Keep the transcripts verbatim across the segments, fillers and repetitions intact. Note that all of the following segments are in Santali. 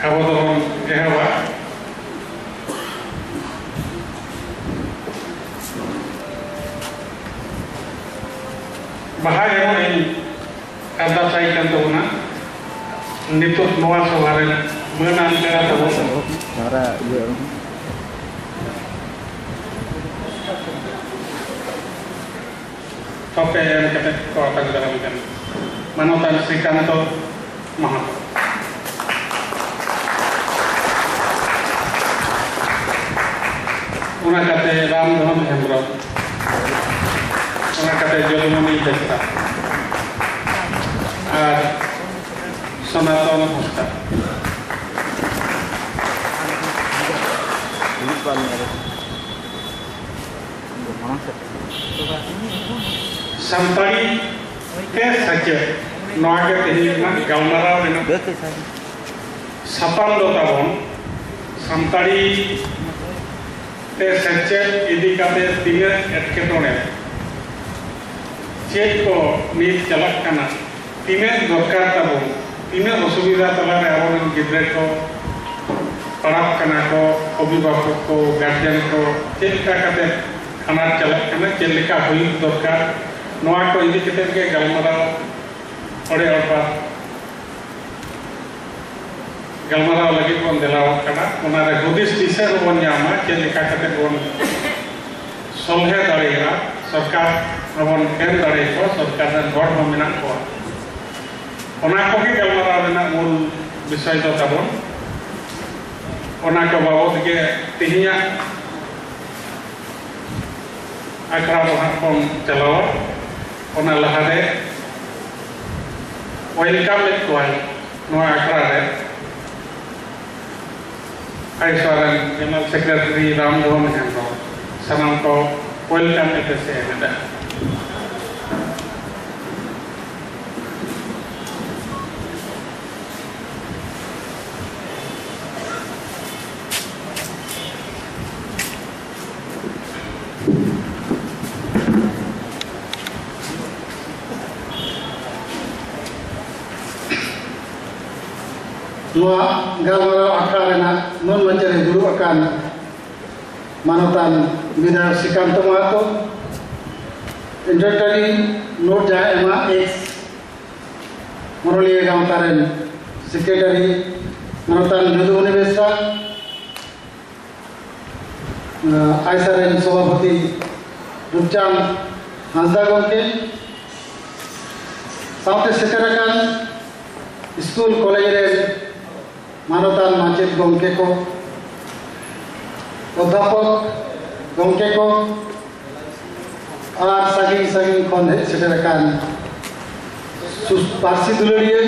ᱟᱵᱚ ᱫᱚᱵᱚᱱ ᱮᱦᱚᱵᱟ᱾ ᱵᱟᱦᱟ ᱮᱢᱚᱜ ᱤᱧ ᱟᱨᱫᱟᱥ ᱟᱭ ᱠᱟᱱ ᱛᱟᱵᱚᱱᱟ᱾ ᱱᱤᱛᱚᱜ ᱱᱚᱣᱟ ᱥᱚᱵᱷᱟ ᱨᱮᱱ ᱢᱟᱹᱱᱟᱱ ᱯᱮᱲᱟ ᱛᱟᱵᱚᱱ ᱥᱟᱨᱟ ᱤᱭᱟᱹ ᱛᱚᱯᱮ ᱮᱢ ᱠᱟᱛᱮ ᱠᱚ ᱟᱛᱟᱝ ᱫᱟᱨᱟᱢ ᱠᱟᱱᱟ᱾ ᱢᱟᱱᱚᱛᱟᱱ ᱥᱨᱤᱠᱟᱱᱛᱚ ᱢᱟᱦᱟᱛᱚ᱾ ᱚᱱᱟ ᱠᱟᱛᱮ ᱨᱟᱢ ᱫᱷᱚᱱ ᱦᱮᱢᱵᱨᱚᱢ᱾ ᱚᱱᱟ ᱠᱟᱛᱮ ᱡᱚᱫᱩᱢᱚᱱᱤ ᱵᱮᱥᱨᱟ᱾ ᱟᱨ ᱥᱚᱱᱟᱛᱚᱱ ᱦᱟᱸᱥᱫᱟ᱾ ᱥᱟᱱᱛᱟᱲᱤ ᱛᱮ ᱥᱮᱪᱮᱫ, ᱱᱚᱣᱟ ᱜᱮ ᱛᱮᱦᱮᱧ ᱨᱮᱱᱟᱜ ᱜᱟᱞᱢᱟᱨᱟᱣ ᱨᱮᱱᱟᱜ ᱥᱟᱛᱟᱢ ᱫᱚ ᱛᱟᱵᱚᱱ ᱥᱟᱱᱛᱟᱲᱤ ᱛᱮ ᱥᱮᱪᱮᱫ ᱤᱫᱤ ᱠᱟᱛᱮ ᱛᱤᱱᱟᱹᱜ ᱮᱴᱠᱮᱴᱚᱬᱮ, ᱪᱮᱫ ᱠᱚ ᱱᱤᱛ ᱪᱟᱞᱟᱜ ᱠᱟᱱᱟ, ᱛᱤᱱᱟᱹᱜ ᱫᱚᱨᱠᱟᱨ ᱛᱟᱵᱚᱱ, ᱛᱤᱱᱟᱹᱜ ᱚᱥᱩᱵᱤᱫᱷᱟ ᱛᱟᱞᱟᱨᱮ ᱟᱵᱚᱨᱮᱱ ᱜᱤᱫᱽᱨᱟᱹ ᱠᱚ ᱯᱟᱲᱦᱟᱜ ᱠᱟᱱᱟ ᱠᱚ, ᱚᱵᱷᱤᱵᱷᱟᱵᱚᱠ ᱠᱚ, ᱜᱟᱨᱡᱮᱱ ᱠᱚ, ᱪᱮᱫ ᱞᱮᱠᱟ ᱠᱟᱛᱮ ᱟᱱᱟᱴ ᱪᱟᱞᱟᱜ ᱠᱟᱱᱟ, ᱪᱮᱫ ᱞᱮᱠᱟ ᱦᱩᱭᱩᱜ ᱫᱚᱨᱠᱟᱨ, ᱱᱚᱣᱟ ᱠᱚ ᱤᱫᱤ ᱠᱟᱛᱮ ᱜᱮ ᱜᱟᱞᱢᱟᱨᱟᱣ ᱚᱲᱮ ᱚᱲᱯᱟ ᱜᱟᱞᱢᱟᱨᱟᱣ ᱞᱟᱹᱜᱤᱫ ᱵᱚᱱ ᱫᱮᱞᱟᱣᱟᱜ ᱠᱟᱱᱟ᱾ ᱚᱱᱟᱨᱮ ᱦᱩᱫᱤᱥ ᱫᱤᱥᱟᱹ ᱦᱚᱸᱵᱚᱱ ᱧᱟᱢᱟ, ᱪᱮᱫ ᱞᱮᱠᱟ ᱠᱟᱛᱮ ᱵᱚᱱ ᱥᱚᱞᱦᱮ ᱫᱟᱲᱮᱭᱟᱜᱼᱟ, ᱥᱚᱨᱠᱟᱨ ᱦᱚᱸᱵᱚᱱ ᱮᱢ ᱫᱟᱲᱮᱭᱟᱠᱚᱣᱟ, ᱥᱚᱨᱠᱟᱨ ᱨᱮᱱ ᱦᱚᱲ ᱦᱚᱸ ᱢᱮᱱᱟᱜ ᱠᱚᱣᱟ᱾ ᱚᱱᱟ ᱠᱚᱜᱮ ᱜᱟᱞᱢᱟᱨᱟᱣ ᱨᱮᱱᱟᱜ ᱢᱩᱞ ᱵᱤᱥᱚᱭ ᱫᱚ ᱛᱟᱵᱚᱱ᱾ ᱚᱱᱟ ᱠᱚ ᱵᱟᱵᱚᱫ ᱜᱮ ᱛᱮᱦᱮᱧᱟᱜ ᱟᱠᱷᱲᱟ ᱫᱚ ᱦᱟᱸᱜ ᱵᱚᱱ ᱪᱟᱞᱟᱣᱟ᱾ ᱚᱱᱟ ᱞᱟᱦᱟᱨᱮ welcome ᱮᱫ ᱠᱚᱣᱟᱭ ᱱᱚᱣᱟ ᱟᱠᱷᱲᱟ ᱨᱮ ᱟᱭᱥᱟ ᱨᱮᱱ General Secretary ᱨᱟᱢ ᱢᱳᱦᱚᱱ ᱦᱮᱢᱵᱨᱚᱢ᱾ ᱥᱟᱱᱟᱢ ᱠᱚ welcome ᱮᱯᱮ ᱥᱮ ᱮᱢᱮᱫᱟ᱾ ᱱᱚᱣᱟ ᱜᱟᱞᱢᱟᱨᱟᱣ ᱟᱠᱷᱲᱟ ᱨᱮᱱᱟᱜ ᱢᱟᱹᱱ ᱢᱟᱪᱮᱫ ᱮ ᱫᱩᱲᱩᱵ ᱟᱠᱟᱱ ᱢᱟᱱᱚᱛᱟᱱ ᱵᱤᱫᱷᱟᱭᱚᱠ ᱥᱨᱤᱠᱟᱱᱛ ᱢᱟᱦᱟᱛᱚ, introductory note ᱡᱟᱦᱟᱸ ᱮᱢᱟ, ex ᱢᱚᱨᱚᱞᱤᱭᱟᱹ ᱜᱟᱶᱛᱟ ᱨᱮᱱ secretary ᱢᱟᱱᱚᱛᱟᱱ ᱡᱚᱫᱩᱢᱚᱱᱤ ᱵᱮᱥᱨᱟ, ᱟᱭᱥᱟ ᱨᱮᱱ ᱥᱚᱵᱷᱟᱯᱚᱛᱤ ᱨᱩᱯᱪᱟᱸᱫᱽ ᱦᱟᱸᱥᱫᱟ ᱜᱚᱢᱠᱮ, ᱥᱟᱶᱛᱮ ᱥᱮᱴᱮᱨ ᱟᱠᱟᱱ ᱥᱠᱩᱞ ᱠᱚᱞᱮᱡᱽ ᱨᱮᱱ ᱢᱟᱱᱚᱛᱟᱱ ᱢᱟᱪᱮᱫ ᱜᱚᱢᱠᱮ ᱠᱚ, ᱚᱫᱽᱫᱷᱟᱯᱚᱠ ᱜᱚᱢᱠᱮ ᱠᱚ, ᱟᱨ ᱥᱟᱺᱜᱤᱧ ᱥᱟᱺᱜᱤᱧ ᱠᱷᱚᱱ ᱦᱮᱡ ᱥᱮᱴᱮᱨ ᱟᱠᱟᱱ ᱥᱩᱥ-, ᱯᱟᱹᱨᱥᱤ ᱫᱩᱞᱟᱹᱲᱤᱭᱟᱹ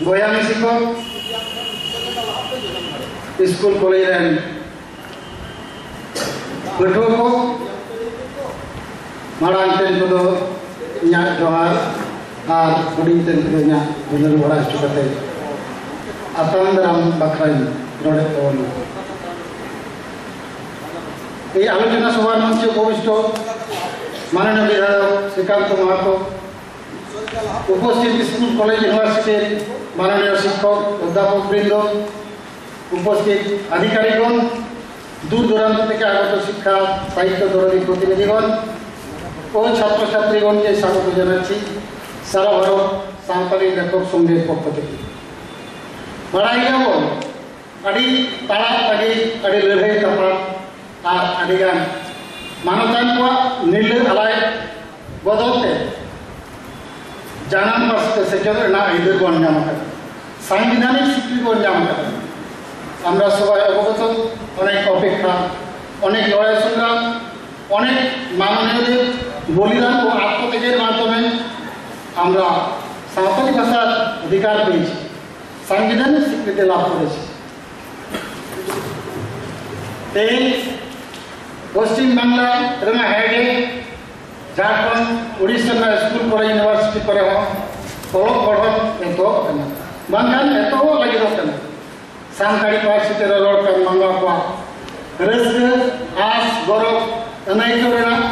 ᱵᱚᱭᱦᱟ ᱢᱤᱥᱤ ᱠᱚ, ᱥᱠᱩᱞ ᱠᱚᱞᱮᱡᱽ ᱨᱮᱱ ᱯᱟᱹᱴᱷᱩᱣᱟᱹ ᱠᱚ, ᱢᱟᱲᱟᱝ ᱛᱮᱱ ᱠᱚᱫᱚ ᱤᱧᱟᱹᱜ ᱡᱚᱦᱟᱨ ᱟᱨ ᱦᱩᱰᱤᱧ ᱛᱮᱱ ᱠᱚᱫᱚ ᱤᱧᱟᱹᱜ ᱫᱩᱞᱟᱹᱲ ᱵᱟᱲᱟ ᱦᱚᱪᱚ ᱠᱟᱛᱮ ᱟᱛᱟᱝ ᱫᱟᱨᱟᱢ ᱵᱟᱠᱷᱨᱟᱧ ᱨᱚᱲᱮᱫ ᱛᱟᱵᱚᱱᱟ᱾ ᱮᱭ ᱟᱞᱳᱪᱚᱱᱟ ᱥᱚᱵᱷᱟᱨ ᱢᱚᱧᱪᱮ ᱩᱯᱚᱵᱤᱥᱴᱚ ᱢᱟᱱᱚᱱᱤᱭᱚ ᱵᱤᱫᱷᱟᱭᱚᱠ ᱥᱨᱤᱠᱟᱱᱛ ᱢᱟᱦᱟᱛᱚ, উপস্থিত স্কুল কলেজ ইউনিভার্সিটির মাননীয় শিক্ষক অধ্যাপক বৃন্দ, উপস্থিত আধিকারিকগণ, দূর দূরান্ত থেকে আগত শিক্ষা সাহিত্য দরদী প্রতিনিধিগণ ও ছাত্রছাত্রীগণকে স্বাগত জানাচ্ছি সারা ভারত সাঁওতালি লেখক সংঘের পক্ষ থেকে। ᱵᱟᱲᱟᱭ ᱜᱮᱭᱟᱵᱚᱱ, ᱟᱹᱰᱤ ᱛᱟᱲᱟᱢ ᱞᱟᱹᱜᱤᱫ ᱟᱹᱰᱤ ᱞᱟᱹᱲᱦᱟᱹᱭ ᱛᱟᱯᱟᱢ ᱟᱨ ᱟᱹᱰᱤᱜᱟᱱ ᱢᱟᱱᱚᱛᱟᱱ ᱠᱚᱣᱟᱜ ᱱᱤᱨᱞᱟᱹ ᱟᱞᱟᱭ ᱵᱚᱫᱚᱞ ᱛᱮ ᱡᱟᱱᱟᱢ ᱯᱟᱹᱨᱥᱤ ᱛᱮ ᱥᱮᱪᱮᱫ ᱨᱮᱱᱟᱜ ᱟᱹᱭᱫᱟᱹᱨ ᱵᱚᱱ ᱧᱟᱢ ᱟᱠᱟᱫᱟ, ᱥᱟᱝᱵᱤᱫᱷᱟᱱᱤᱠ ᱥᱤᱠᱨᱤᱛᱤ ᱵᱚᱱ ᱧᱟᱢ ᱟᱠᱟᱫᱟ᱾ আমরা সবাই অবগত, অনেক অপেক্ষা, অনেক লড়াই সংগ্রাম, অনেক মাননীয়দের বলিদান ও আত্মত্যাগের মাধ্যমে আমরা সাঁওতালি ভাষার অধিকার পেয়েছি, সাংবিধানিক স্বীকৃতি লাভ করেছি। ᱛᱮᱦᱮᱧ ᱯᱚᱥᱪᱤᱢ ᱵᱟᱝᱞᱟ ᱨᱮᱱᱟᱜ ᱦᱮᱸᱜᱮ ᱡᱷᱟᱲᱠᱷᱚᱸᱰ, ᱩᱲᱤᱥᱥᱟ ᱨᱮᱱᱟᱜ ᱥᱠᱩᱞ, ᱠᱚᱞᱮᱡᱽ, ᱤᱭᱩᱱᱤᱵᱷᱟᱨᱥᱤᱴᱤ ᱠᱚᱨᱮ ᱦᱚᱸ ᱚᱞᱚᱜ ᱯᱟᱲᱦᱟᱣ ᱮᱛᱚᱦᱚᱵ ᱟᱠᱟᱱᱟ, ᱵᱟᱝᱠᱷᱟᱱ ᱮᱛᱚᱦᱚᱵ ᱞᱟᱹᱜᱤᱫᱚᱜ ᱠᱟᱱᱟ᱾ ᱥᱟᱱᱛᱟᱲᱤ ᱯᱟᱹᱨᱥᱤ ᱛᱮ ᱨᱚᱨᱚᱲ ᱠᱟᱱ ᱢᱟᱱᱣᱟ ᱠᱚᱣᱟᱜ ᱨᱟᱹᱥᱠᱟᱹ, ᱟᱸᱥ, ᱜᱚᱨᱚᱵᱽ ᱟᱹᱱᱟᱹᱭᱠᱟᱹᱣ ᱨᱮᱱᱟᱜ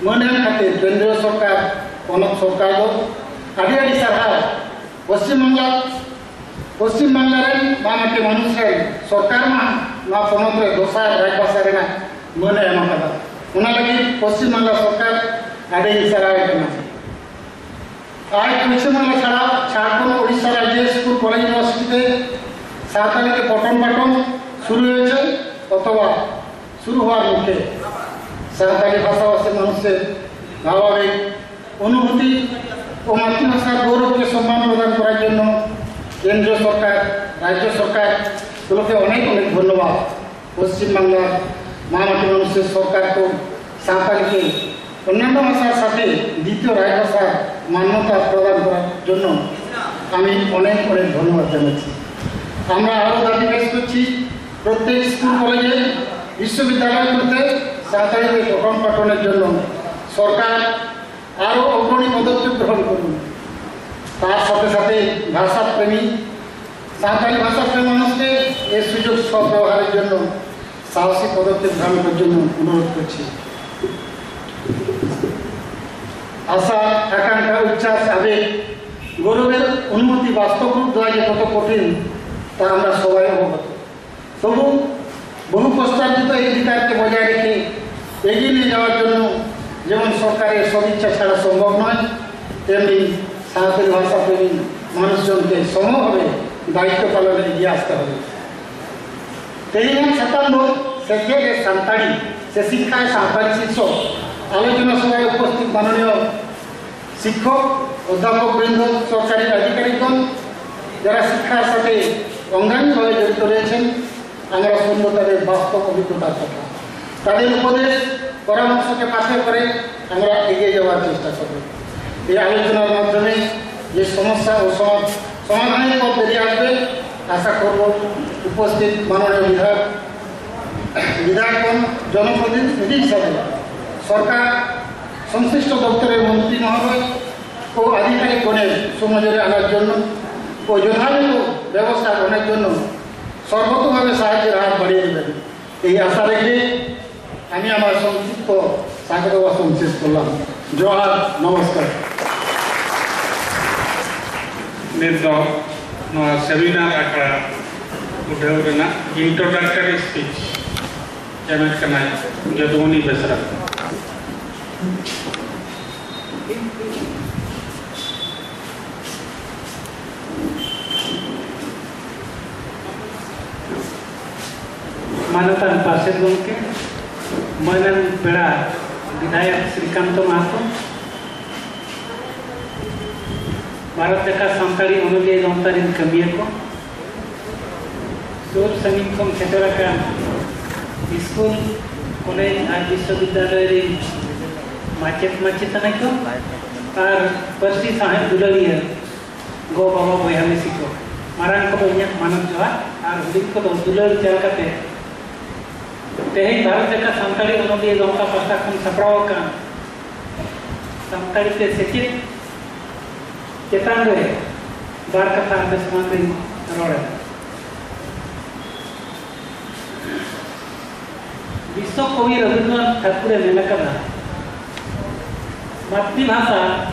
ᱢᱟᱹᱱ ᱮᱢ ᱠᱷᱟᱹᱛᱤᱨ ᱠᱮᱱᱫᱨᱤᱭᱚ ᱥᱚᱨᱠᱟᱨ, ᱯᱚᱱᱚᱛ ᱥᱚᱨᱠᱟᱨ ᱫᱚ ᱟᱹᱰᱤ ᱟᱹᱰᱤ ᱥᱟᱨᱦᱟᱣ᱾ ᱯᱚᱥᱪᱤᱢ ᱵᱟᱝᱞᱟ ᱯᱚᱥᱪᱤᱢ ᱵᱟᱝᱞᱟ ᱨᱮᱱ ᱵᱟᱝ ᱟᱹᱰᱤ ᱢᱟᱹᱱᱩᱥ ᱨᱮᱱ ᱥᱚᱨᱠᱟᱨ ᱢᱟ ᱱᱚᱣᱟ ᱯᱚᱱᱚᱛ ᱨᱮ ᱫᱚᱥᱟᱨ ᱨᱟᱡᱽᱵᱷᱟᱥᱟ ᱨᱮᱱᱟᱜ ᱢᱟᱹᱱ ᱮ ᱮᱢ ᱟᱠᱟᱫᱟ᱾ ᱚᱱᱟ ᱞᱟᱹᱜᱤᱫ ᱯᱚᱥᱪᱤᱢ ᱵᱟᱝᱞᱟ ᱥᱚᱨᱠᱟᱨ ᱟᱹᱰᱤᱧ ᱥᱟᱨᱦᱟᱣᱮ ᱠᱟᱱᱟ᱾ ᱟᱡ ᱯᱚᱥᱪᱤᱢ ᱵᱟᱝᱞᱟ ᱪᱷᱟᱲᱟ ᱡᱷᱟᱲᱠᱷᱚᱸᱰ, ᱳᱰᱤᱥᱟ ᱨᱟᱡᱽᱡᱚ ᱥᱠᱩᱞ ᱠᱚᱞᱮᱡᱽ ᱤᱭᱩᱱᱤᱵᱷᱟᱨᱥᱤᱴᱤ ᱛᱮ ᱥᱟᱶᱛᱟᱞᱤ ᱛᱮ ᱯᱚᱴᱷᱚᱱ ᱯᱟᱴᱷᱚᱱ ᱥᱩᱨᱩ ᱦᱚᱭᱮছে ᱚᱛᱷᱚᱵᱟ শুরু হওয়ার মুখে। সাঁওতালি ভাষাভাষী মানুষের ভাবাবেগ, অনুভূতি ও মাতৃভাষার গৌরবকে সম্মান প্রদান করার জন্য কেন্দ্রীয় সরকার, রাজ্য সরকারগুলোকে অনেক অনেক ধন্যবাদ। পশ্চিমবাংলার মা মাটি মানুষের সরকারকে সাঁওতালিকে অন্যান্য ভাষার সাথে দ্বিতীয় রাজভাষার মান্যতা প্রদান করার জন্য আমি অনেক অনেক ধন্যবাদ জানাচ্ছি। আমরা আরও দাবি পেশ করছি, প্রত্যেক স্কুল কলেজে বিশ্ববিদ্যালয়গুলোতে সাঁওতালিতে পঠন পাঠনের জন্য সরকার আরও অগ্রণী পদক্ষেপ গ্রহণ করুন। তার সাথে সাথে ভাষাপ্রেমী, সাঁওতালি ভাষাপ্রেমী মানুষকে এ সুযোগ সদ্ব্যবহারের জন্য সাহসী পদক্ষেপ গ্রহণ করার জন্য অনুরোধ করছি। আশা, আকাঙ্ক্ষা, উচ্ছ্বাস, আবেগ, গৌরবের অনুভূতি বাস্তব রূপ দেওয়া যে কত কঠিন, তা আমরা সবাই অবগত। তবু বহু কষ্টার্জিত এই অধিকারকে বজায় রেখে এগিয়ে নিয়ে যাওয়ার জন্য যেমন সরকারের সদিচ্ছা ছাড়া সম্ভব নয়, তেমনি সাঁওতালি ভাষাপ্রেমী মানুষজনকে সমভাবে দায়িত্ব পালনে এগিয়ে আসতে হবে। ᱛᱮᱦᱮᱧᱟᱜ ᱥᱟᱛᱟᱢ ᱫᱚ ᱥᱮᱪᱮᱫ ᱮ ᱥᱟᱱᱛᱟᱲᱤ ᱥᱮ ᱥᱤᱠᱠᱷᱟ ᱮ ᱥᱟᱱᱛᱟᱲᱤ ᱥᱤᱨᱥᱚᱠ ᱟᱞᱳᱪᱚᱱᱟ ᱥᱚᱵᱷᱟᱨᱮ ᱩᱯᱚᱥᱛᱷᱤᱛ ᱢᱟᱱᱚᱱᱤᱭᱚ শিক্ষক, অধ্যাপক বৃন্দ, সরকারি আধিকারিকগণ, যারা শিক্ষার সাথে অঙ্গাঙ্গিভাবে জড়িত রয়েছেন, আমরা শুনব তাদের বাস্তব অভিজ্ঞতার কথা। তাদের উপদেশ, পরামর্শকে পাথেয় করে আমরা এগিয়ে যাওয়ার চেষ্টা করব। এই আলোচনার মাধ্যমে যে সমস্যা ও সমাধ-, সমাধানের পথ বেরিয়ে আসবে, আশা করব উপস্থিত মাননীয় বিধায়ক, বিধায়কগণ, জনপ্রতিনিধি হিসাবে সরকার, সংশ্লিষ্ট দপ্তরের মন্ত্রী মহোদয় ও আধিকারিকগণের সুনজরে আনার জন্য ও যথাযথ ব্যবস্থা গ্রহণের জন্য সর্বতোভাবে সাহায্যের হাত বাড়িয়ে দেবেন, এই আশা রেখে আমি আমার সংক্ষিপ্ত স্বাগত ভাষণ শেষ করলাম। জোহার, নমস্কার। ᱱᱤᱛ ᱫᱚ ᱱᱚᱣᱟ ᱥᱮᱢᱤᱱᱟᱨ ᱟᱠᱷᱲᱟ ᱩᱰᱷᱟᱹᱣ ᱨᱮᱱᱟᱜ introductory speech ᱮᱢᱮᱫ ᱠᱟᱱᱟᱭ ᱡᱚᱫᱩᱢᱚᱱᱤ ᱵᱮᱥᱨᱟ᱾ ᱢᱟᱱᱚᱛᱟᱱ ᱯᱟᱨᱥᱮᱛ ᱜᱚᱢᱠᱮ, ᱢᱟᱹᱱᱟᱱ ᱯᱮᱲᱟ ᱵᱤᱫᱷᱟᱭᱚᱠ ᱥᱨᱤᱠᱟᱱᱛᱚ ᱢᱟᱦᱟᱛᱚ, ᱵᱷᱟᱨᱚᱛ ᱡᱟᱠᱟᱛ ᱥᱟᱱᱛᱟᱲᱤ ᱚᱱᱚᱞᱤᱭᱟᱹ ᱜᱟᱶᱛᱟ ᱨᱤᱱ ᱠᱟᱹᱢᱤᱭᱟᱹ ᱠᱚ, ᱥᱩᱨ ᱥᱟᱺᱜᱤᱧ ᱠᱷᱚᱱ ᱥᱮᱴᱮᱨ ᱟᱠᱟᱱ ᱥᱠᱩᱞ, ᱠᱚᱞᱮᱡᱽ ᱟᱨ ᱵᱤᱥᱥᱚᱵᱤᱫᱽᱫᱟᱞᱚᱭ ᱨᱤᱱ ᱢᱟᱪᱮᱛ ᱢᱟᱪᱮᱛᱟᱹᱱᱤ ᱠᱚ ᱟᱨ ᱯᱟᱹᱨᱥᱤ ᱥᱟᱶᱦᱮᱫ ᱫᱩᱞᱟᱹᱲᱤᱭᱟᱹ ᱜᱚ ᱵᱟᱵᱟ ᱵᱚᱭᱦᱟ ᱢᱤᱥᱤ ᱠᱚ, ᱢᱟᱨᱟᱝ ᱠᱚᱫᱚ ᱤᱧᱟᱹᱜ ᱢᱟᱱᱚᱛ ᱡᱚᱦᱟᱨ ᱟᱨ ᱦᱩᱰᱤᱧ ᱠᱚᱫᱚ ᱫᱩᱞᱟᱹᱲ ᱪᱟᱞ ᱠᱟᱛᱮ ᱛᱮᱦᱮᱧ ᱵᱷᱟᱨᱚᱛ ᱡᱟᱠᱟᱛ ᱥᱟᱱᱛᱟᱲᱤ ᱚᱱᱚᱞᱤᱭᱟᱹ ᱜᱟᱶᱛᱟ ᱯᱟᱦᱴᱟ ᱠᱷᱚᱱ ᱥᱟᱯᱲᱟᱣ ᱟᱠᱟᱱ ᱥᱟᱱᱛᱟᱲᱤ ᱛᱮ ᱥᱮᱪᱮᱫ ᱪᱮᱛᱟᱱ ᱨᱮ ᱵᱟᱨ ᱠᱟᱛᱷᱟ ᱟᱯᱮ ᱥᱟᱢᱟᱝ ᱨᱤᱧ ᱨᱚᱲᱟ᱾ ᱵᱤᱥᱥᱚ ᱠᱚᱵᱤ ᱨᱚᱵᱤᱱᱫᱨᱚᱱᱟᱛᱷ ᱴᱷᱟᱠᱩᱨᱮ ᱢᱮᱱ ᱟᱠᱟᱫᱟ, "ᱢᱟᱛᱨᱤᱵᱷᱟᱥᱟ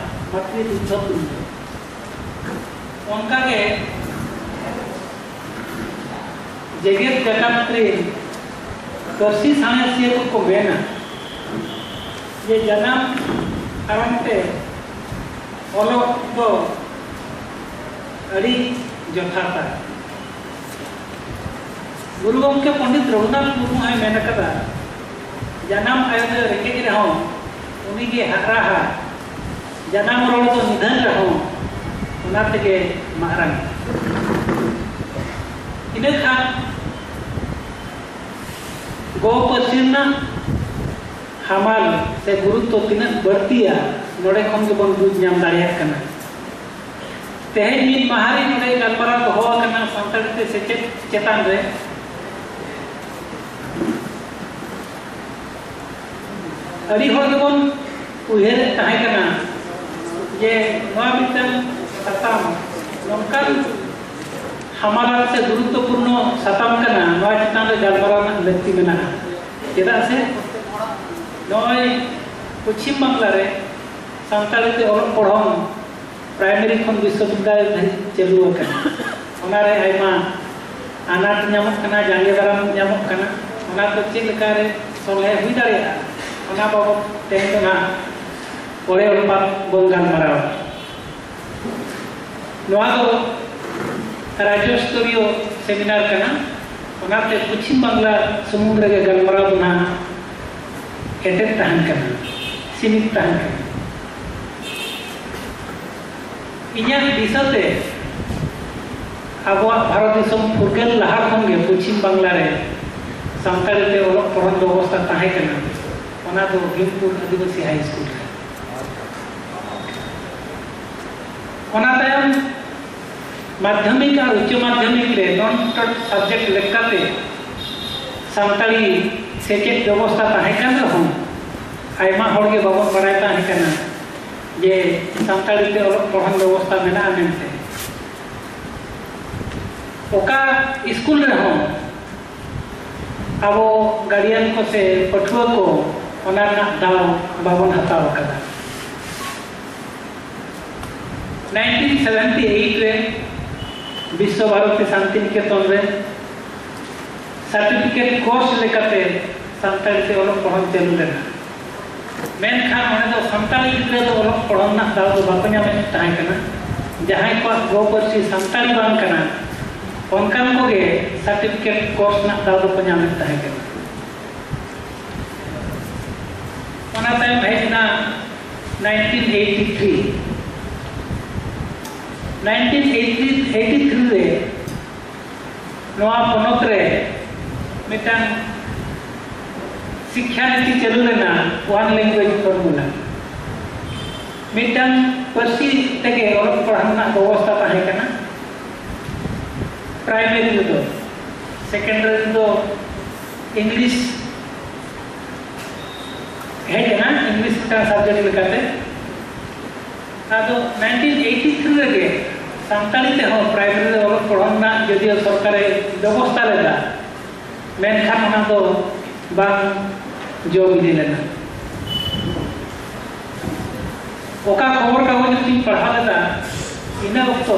ᱢᱟᱛᱨᱤ ᱫᱩᱜᱽᱫᱷᱚ ᱛᱩᱞᱞᱚ᱾" ᱚᱱᱠᱟᱜᱮ ᱡᱮᱜᱮᱛ ᱡᱟᱠᱟᱛ ᱨᱮᱱ ᱯᱟᱹᱨᱥᱤ ᱥᱟᱬᱮᱥᱤᱭᱟᱹ ᱠᱚᱠᱚ ᱢᱮᱱᱟ ᱡᱮ ᱡᱟᱱᱟᱢ ᱟᱲᱟᱝ ᱛᱮ ᱚᱞᱚᱜ ᱫᱚ ᱟᱹᱰᱤ ᱡᱚᱛᱷᱟᱛᱟ᱾ ᱜᱩᱨᱩ ᱜᱚᱢᱠᱮ ᱯᱚᱱᱰᱤᱛ ᱨᱚᱜᱷᱩᱱᱟᱛᱷ ᱢᱩᱨᱢᱩ ᱦᱚᱸᱭ ᱢᱮᱱ ᱟᱠᱟᱫᱟ, "ᱡᱟᱱᱟᱢ ᱟᱭᱳ ᱫᱚ ᱨᱮᱸᱜᱮᱡ ᱨᱮᱦᱚᱸ ᱩᱱᱤᱜᱮ ᱦᱟᱨᱟᱦᱟ, ᱡᱟᱱᱟᱢ ᱨᱚᱲ ᱫᱚ ᱱᱤᱫᱷᱟᱹᱱ ᱨᱮᱦᱚᱸ ᱚᱱᱟ ᱛᱮᱜᱮ ᱢᱟᱨᱟᱝ᱾" ᱤᱱᱟᱹ ᱠᱷᱟᱱ ᱜᱚ ᱯᱟᱹᱨᱥᱤ ᱨᱮᱱᱟᱜ ᱦᱟᱢᱟᱞ ᱥᱮ ᱜᱩᱨᱩᱛᱛᱚ ᱛᱤᱱᱟᱹᱜ ᱵᱟᱹᱲᱛᱤᱭᱟ, ᱱᱚᱰᱮ ᱠᱷᱚᱱ ᱜᱮᱵᱚᱱ ᱵᱩᱡᱽ ᱧᱟᱢ ᱫᱟᱲᱮᱭᱟᱜ ᱠᱟᱱᱟ᱾ ᱛᱮᱦᱮᱧ ᱢᱤᱫ ᱢᱟᱦᱟ ᱨᱮ ᱱᱚᱰᱮ ᱜᱟᱞᱢᱟᱨᱟᱣ ᱫᱚᱦᱚ ᱟᱠᱟᱱᱟ ᱥᱟᱱᱛᱟᱲᱤ ᱛᱮ ᱥᱮᱪᱮᱫ ᱪᱮᱛᱟᱱ ᱨᱮ᱾ ᱟᱹᱰᱤ ᱦᱚᱲ ᱜᱮᱵᱚᱱ ᱩᱭᱦᱟᱹᱨᱮᱫ ᱛᱟᱦᱮᱸ ᱠᱟᱱᱟ ᱡᱮ ᱱᱚᱣᱟ ᱢᱤᱫᱴᱟᱝ ᱥᱟᱛᱟᱢ ᱱᱚᱝᱠᱟᱱ ᱦᱟᱢᱟᱞᱟᱱ ᱥᱮ ᱜᱩᱨᱩᱛᱛᱚᱯᱩᱨᱱᱚ ᱥᱟᱛᱟᱢ ᱠᱟᱱᱟ, ᱱᱚᱣᱟ ᱪᱮᱛᱟᱱ ᱨᱮ ᱜᱟᱞᱢᱟᱨᱟᱣ ᱨᱮᱱᱟᱜ ᱞᱟᱹᱠᱛᱤ ᱢᱮᱱᱟᱜᱼᱟ᱾ ᱪᱮᱫᱟᱜ ᱥᱮ ᱱᱚᱜᱼᱚᱭ ᱯᱚᱪᱷᱤᱢ ᱵᱟᱝᱞᱟ ᱨᱮ ᱥᱟᱱᱛᱟᱲᱤ ᱛᱮ ᱚᱞᱚᱜ ᱯᱚᱲᱦᱚᱱ ᱯᱨᱟᱭᱢᱟᱨᱤ ᱠᱷᱚᱱ ᱵᱤᱥᱥᱚᱵᱤᱫᱽᱫᱟᱞᱚᱭ ᱫᱷᱟᱹᱨᱤᱡ ᱪᱟᱹᱞᱩ ᱟᱠᱟᱱᱟ᱾ ᱚᱱᱟᱨᱮ ᱟᱭᱢᱟ ᱟᱱᱟᱴ ᱧᱟᱢᱚᱜ ᱠᱟᱱᱟ, ᱡᱟᱸᱜᱮ ᱫᱟᱨᱟᱢ ᱧᱟᱢᱚᱜ ᱠᱟᱱᱟ᱾ ᱚᱱᱟ ᱠᱚ ᱪᱮᱫ ᱞᱮᱠᱟᱨᱮ ᱥᱚᱞᱦᱮ ᱦᱩᱭ ᱫᱟᱲᱮᱭᱟᱜᱼᱟ, ᱚᱱᱟ ᱵᱟᱵᱚᱫ ᱛᱮᱦᱮᱧ ᱫᱚ ᱱᱟᱦᱟᱜ ᱚᱲᱮ ᱚᱲᱯᱟᱛ ᱵᱚᱱ ᱜᱟᱞᱢᱟᱨᱟᱣᱟ᱾ ᱱᱚᱣᱟ ᱫᱚ ᱨᱟᱡᱽᱡᱚ ᱥᱛᱚᱨᱤᱭᱚ ᱥᱮᱢᱤᱱᱟᱨ ᱠᱟᱱᱟ, ᱚᱱᱟᱛᱮ ᱯᱚᱪᱷᱤᱢ ᱵᱟᱝᱞᱟ ᱥᱩᱢᱩᱝ ᱨᱮᱜᱮ ᱜᱟᱞᱢᱟᱨᱟᱣ ᱫᱚ ᱱᱟᱦᱟᱜ ᱮᱴᱮᱫ ᱛᱟᱦᱮᱱ ᱠᱟᱱᱟ, ᱥᱤᱢᱤᱛ ᱛᱟᱦᱮᱱ ᱠᱟᱱᱟ᱾ ᱤᱧᱟᱹᱜ ᱫᱤᱥᱟᱹᱛᱮ ᱟᱵᱚᱣᱟᱜ ᱵᱷᱟᱨᱚᱛ ᱫᱤᱥᱚᱢ ᱯᱷᱩᱨᱜᱟᱹᱞ ᱞᱟᱦᱟ ᱠᱷᱚᱱ ᱜᱮ ᱯᱚᱪᱷᱤᱢ ᱵᱟᱝᱞᱟ ᱨᱮ ᱥᱟᱱᱛᱟᱲᱤ ᱛᱮ ᱚᱞᱚᱜ ᱯᱚᱲᱦᱚᱱ ᱵᱮᱵᱚᱥᱛᱟ ᱛᱟᱦᱮᱸ ᱠᱟᱱᱟ, ᱚᱱᱟ ᱫᱚ ᱵᱷᱤᱢᱯᱩᱨ ᱟᱹᱫᱤᱵᱟᱹᱥᱤ ᱦᱟᱭ ᱥᱠᱩᱞ ᱨᱮ᱾ ᱚᱱᱟ ᱛᱟᱭᱚᱢ ᱢᱟᱫᱽᱫᱷᱚᱢᱤᱠ ᱟᱨ ᱩᱪᱪᱚ ᱢᱟᱫᱽᱫᱷᱚᱢᱤᱠ ᱨᱮ ᱱᱚᱱ ᱥᱟᱵᱡᱮᱠᱴ ᱞᱮᱠᱟᱛᱮ ᱥᱟᱱᱛᱟᱲᱤ ᱥᱮᱪᱮᱫ ᱵᱮᱵᱚᱥᱛᱟ ᱛᱟᱦᱮᱸ ᱠᱟᱱ ᱨᱮᱦᱚᱸ, ᱟᱭᱢᱟ ᱦᱚᱲ ᱜᱮ ᱵᱟᱵᱚᱱ ᱵᱟᱲᱟᱭ ᱛᱟᱦᱮᱸ ᱠᱟᱱᱟ ᱡᱮ ᱥᱟᱱᱛᱟᱲᱤ ᱛᱮ ᱚᱞᱚᱜ ᱯᱚᱲᱦᱚᱱ ᱵᱮᱵᱚᱥᱛᱟ ᱢᱮᱱᱟᱜᱼᱟ ᱢᱮᱱᱛᱮ᱾ ᱚᱠᱟ ᱥᱠᱩᱞ ᱨᱮᱦᱚᱸ ᱟᱵᱚ ᱜᱟᱨᱰᱤᱭᱟᱱ ᱠᱚ ᱥᱮ ᱯᱟᱹᱴᱷᱩᱣᱟᱹ ᱠᱚ ᱚᱱᱟ ᱨᱮᱱᱟᱜ ᱫᱟᱣ ᱵᱟᱵᱚᱱ ᱦᱟᱛᱟᱣ ᱟᱠᱟᱫᱟ᱾ ᱱᱟᱭᱤᱱᱴᱤᱱ ᱥᱮᱵᱷᱮᱱᱴᱤ ᱮᱭᱤᱴ ᱨᱮ ᱵᱤᱥᱥᱚ ᱵᱷᱟᱨᱚᱛᱤ ᱥᱟᱱᱛᱤᱱᱤᱠᱮᱛᱚᱱ ᱨᱮ ᱥᱟᱨᱴᱤᱯᱷᱤᱠᱮᱴ ᱠᱳᱨᱥ ᱞᱮᱠᱟᱛᱮ ᱥᱟᱱᱛᱟᱲᱤ ᱛᱮ ᱚᱞᱚᱜ ᱯᱚᱲᱦᱚᱱ ᱪᱟᱹᱞᱩ ᱞᱮᱱᱟ᱾ ᱢᱮᱱᱠᱷᱟᱱ ᱚᱸᱰᱮ ᱫᱚ ᱥᱟᱱᱛᱟᱲᱤ ᱜᱤᱫᱽᱨᱟᱹ ᱫᱚ ᱚᱞᱚᱜ ᱯᱚᱲᱦᱚᱱ ᱨᱮᱱᱟᱜ ᱫᱟᱣ ᱫᱚ ᱵᱟᱠᱚ ᱧᱟᱢᱮᱫ ᱛᱟᱦᱮᱸ ᱠᱟᱱᱟ᱾ ᱡᱟᱦᱟᱸᱭ ᱠᱚᱣᱟᱜ ᱜᱚ ᱯᱟᱹᱨᱥᱤ ᱥᱟᱱᱛᱟᱲᱤ ᱵᱟᱝ ᱠᱟᱱᱟ, ᱚᱱᱠᱟᱱ ᱠᱚᱜᱮ ᱥᱟᱨᱴᱤᱯᱷᱤᱠᱮᱴ ᱠᱳᱨᱥ ᱨᱮᱱᱟᱜ ᱫᱟᱣ ᱫᱚᱠᱚ ᱧᱟᱢᱮᱫ ᱛᱟᱦᱮᱸ ᱠᱟᱱᱟ᱾ ᱚᱱᱟ ᱛᱟᱭᱚᱢ ᱦᱮᱡ ᱮᱱᱟ nineteen eighty three. Nineteen eighty three ᱨᱮ ᱱᱚᱣᱟ ᱯᱚᱱᱚᱛ ᱨᱮ ᱢᱤᱫᱴᱟᱝ ᱥᱤᱠᱠᱷᱟ ᱱᱤᱛᱤ ᱪᱟᱹᱞᱩ ᱞᱮᱱᱟ, ᱚᱣᱟᱱ ᱞᱮᱝᱜᱩᱭᱮᱡᱽ ᱯᱷᱚᱨᱢᱩᱞᱟ᱾ ᱢᱤᱫᱴᱟᱝ ᱯᱟᱹᱨᱥᱤ ᱛᱮᱜᱮ ᱚᱞᱚᱜ ᱯᱟᱲᱦᱟᱣ ᱨᱮᱱᱟᱜ ᱵᱮᱵᱚᱥᱛᱟ ᱛᱟᱦᱮᱸ ᱠᱟᱱᱟ᱾ ᱯᱨᱟᱭᱢᱟᱨᱤ ᱨᱮᱫᱚ, ᱥᱮᱠᱮᱱᱰᱟᱨᱤ ᱨᱮᱫᱚ ᱤᱝᱞᱤᱥ ᱦᱮᱡ ᱮᱱᱟ, ᱤᱝᱞᱤᱥ ᱢᱤᱫᱴᱟᱝ ᱥᱟᱵᱡᱮᱠᱴ ᱞᱮᱠᱟᱛᱮ᱾ ᱟᱫᱚ ᱱᱟᱭᱤᱱᱴᱤᱱ ᱮᱭᱤᱴᱤ ᱛᱷᱨᱤ ᱨᱮᱜᱮ ᱥᱟᱱᱛᱟᱲᱤ ᱛᱮᱦᱚᱸ ᱯᱨᱟᱭᱢᱟᱨᱤ ᱨᱮ ᱚᱞᱚᱜ ᱯᱚᱲᱦᱚᱱ ᱨᱮᱱᱟᱜ ᱡᱚᱫᱤᱭᱳ ᱥᱚᱨᱠᱟᱨᱮ ᱵᱮᱵᱚᱥᱛᱟ ᱞᱮᱫᱟ, ᱢᱮᱱᱠᱷᱟᱱ ᱚᱱᱟ ᱫᱚ ᱵᱟᱝ ᱡᱚ ᱵᱤᱞᱤ ᱞᱮᱱᱟ᱾ ᱚᱠᱟ ᱠᱷᱚᱵᱚᱨ ᱠᱟᱜᱚᱡᱽ ᱨᱮᱧ ᱯᱟᱲᱦᱟᱣ ᱞᱮᱫᱟ, ᱤᱱᱟᱹ ᱚᱠᱛᱚ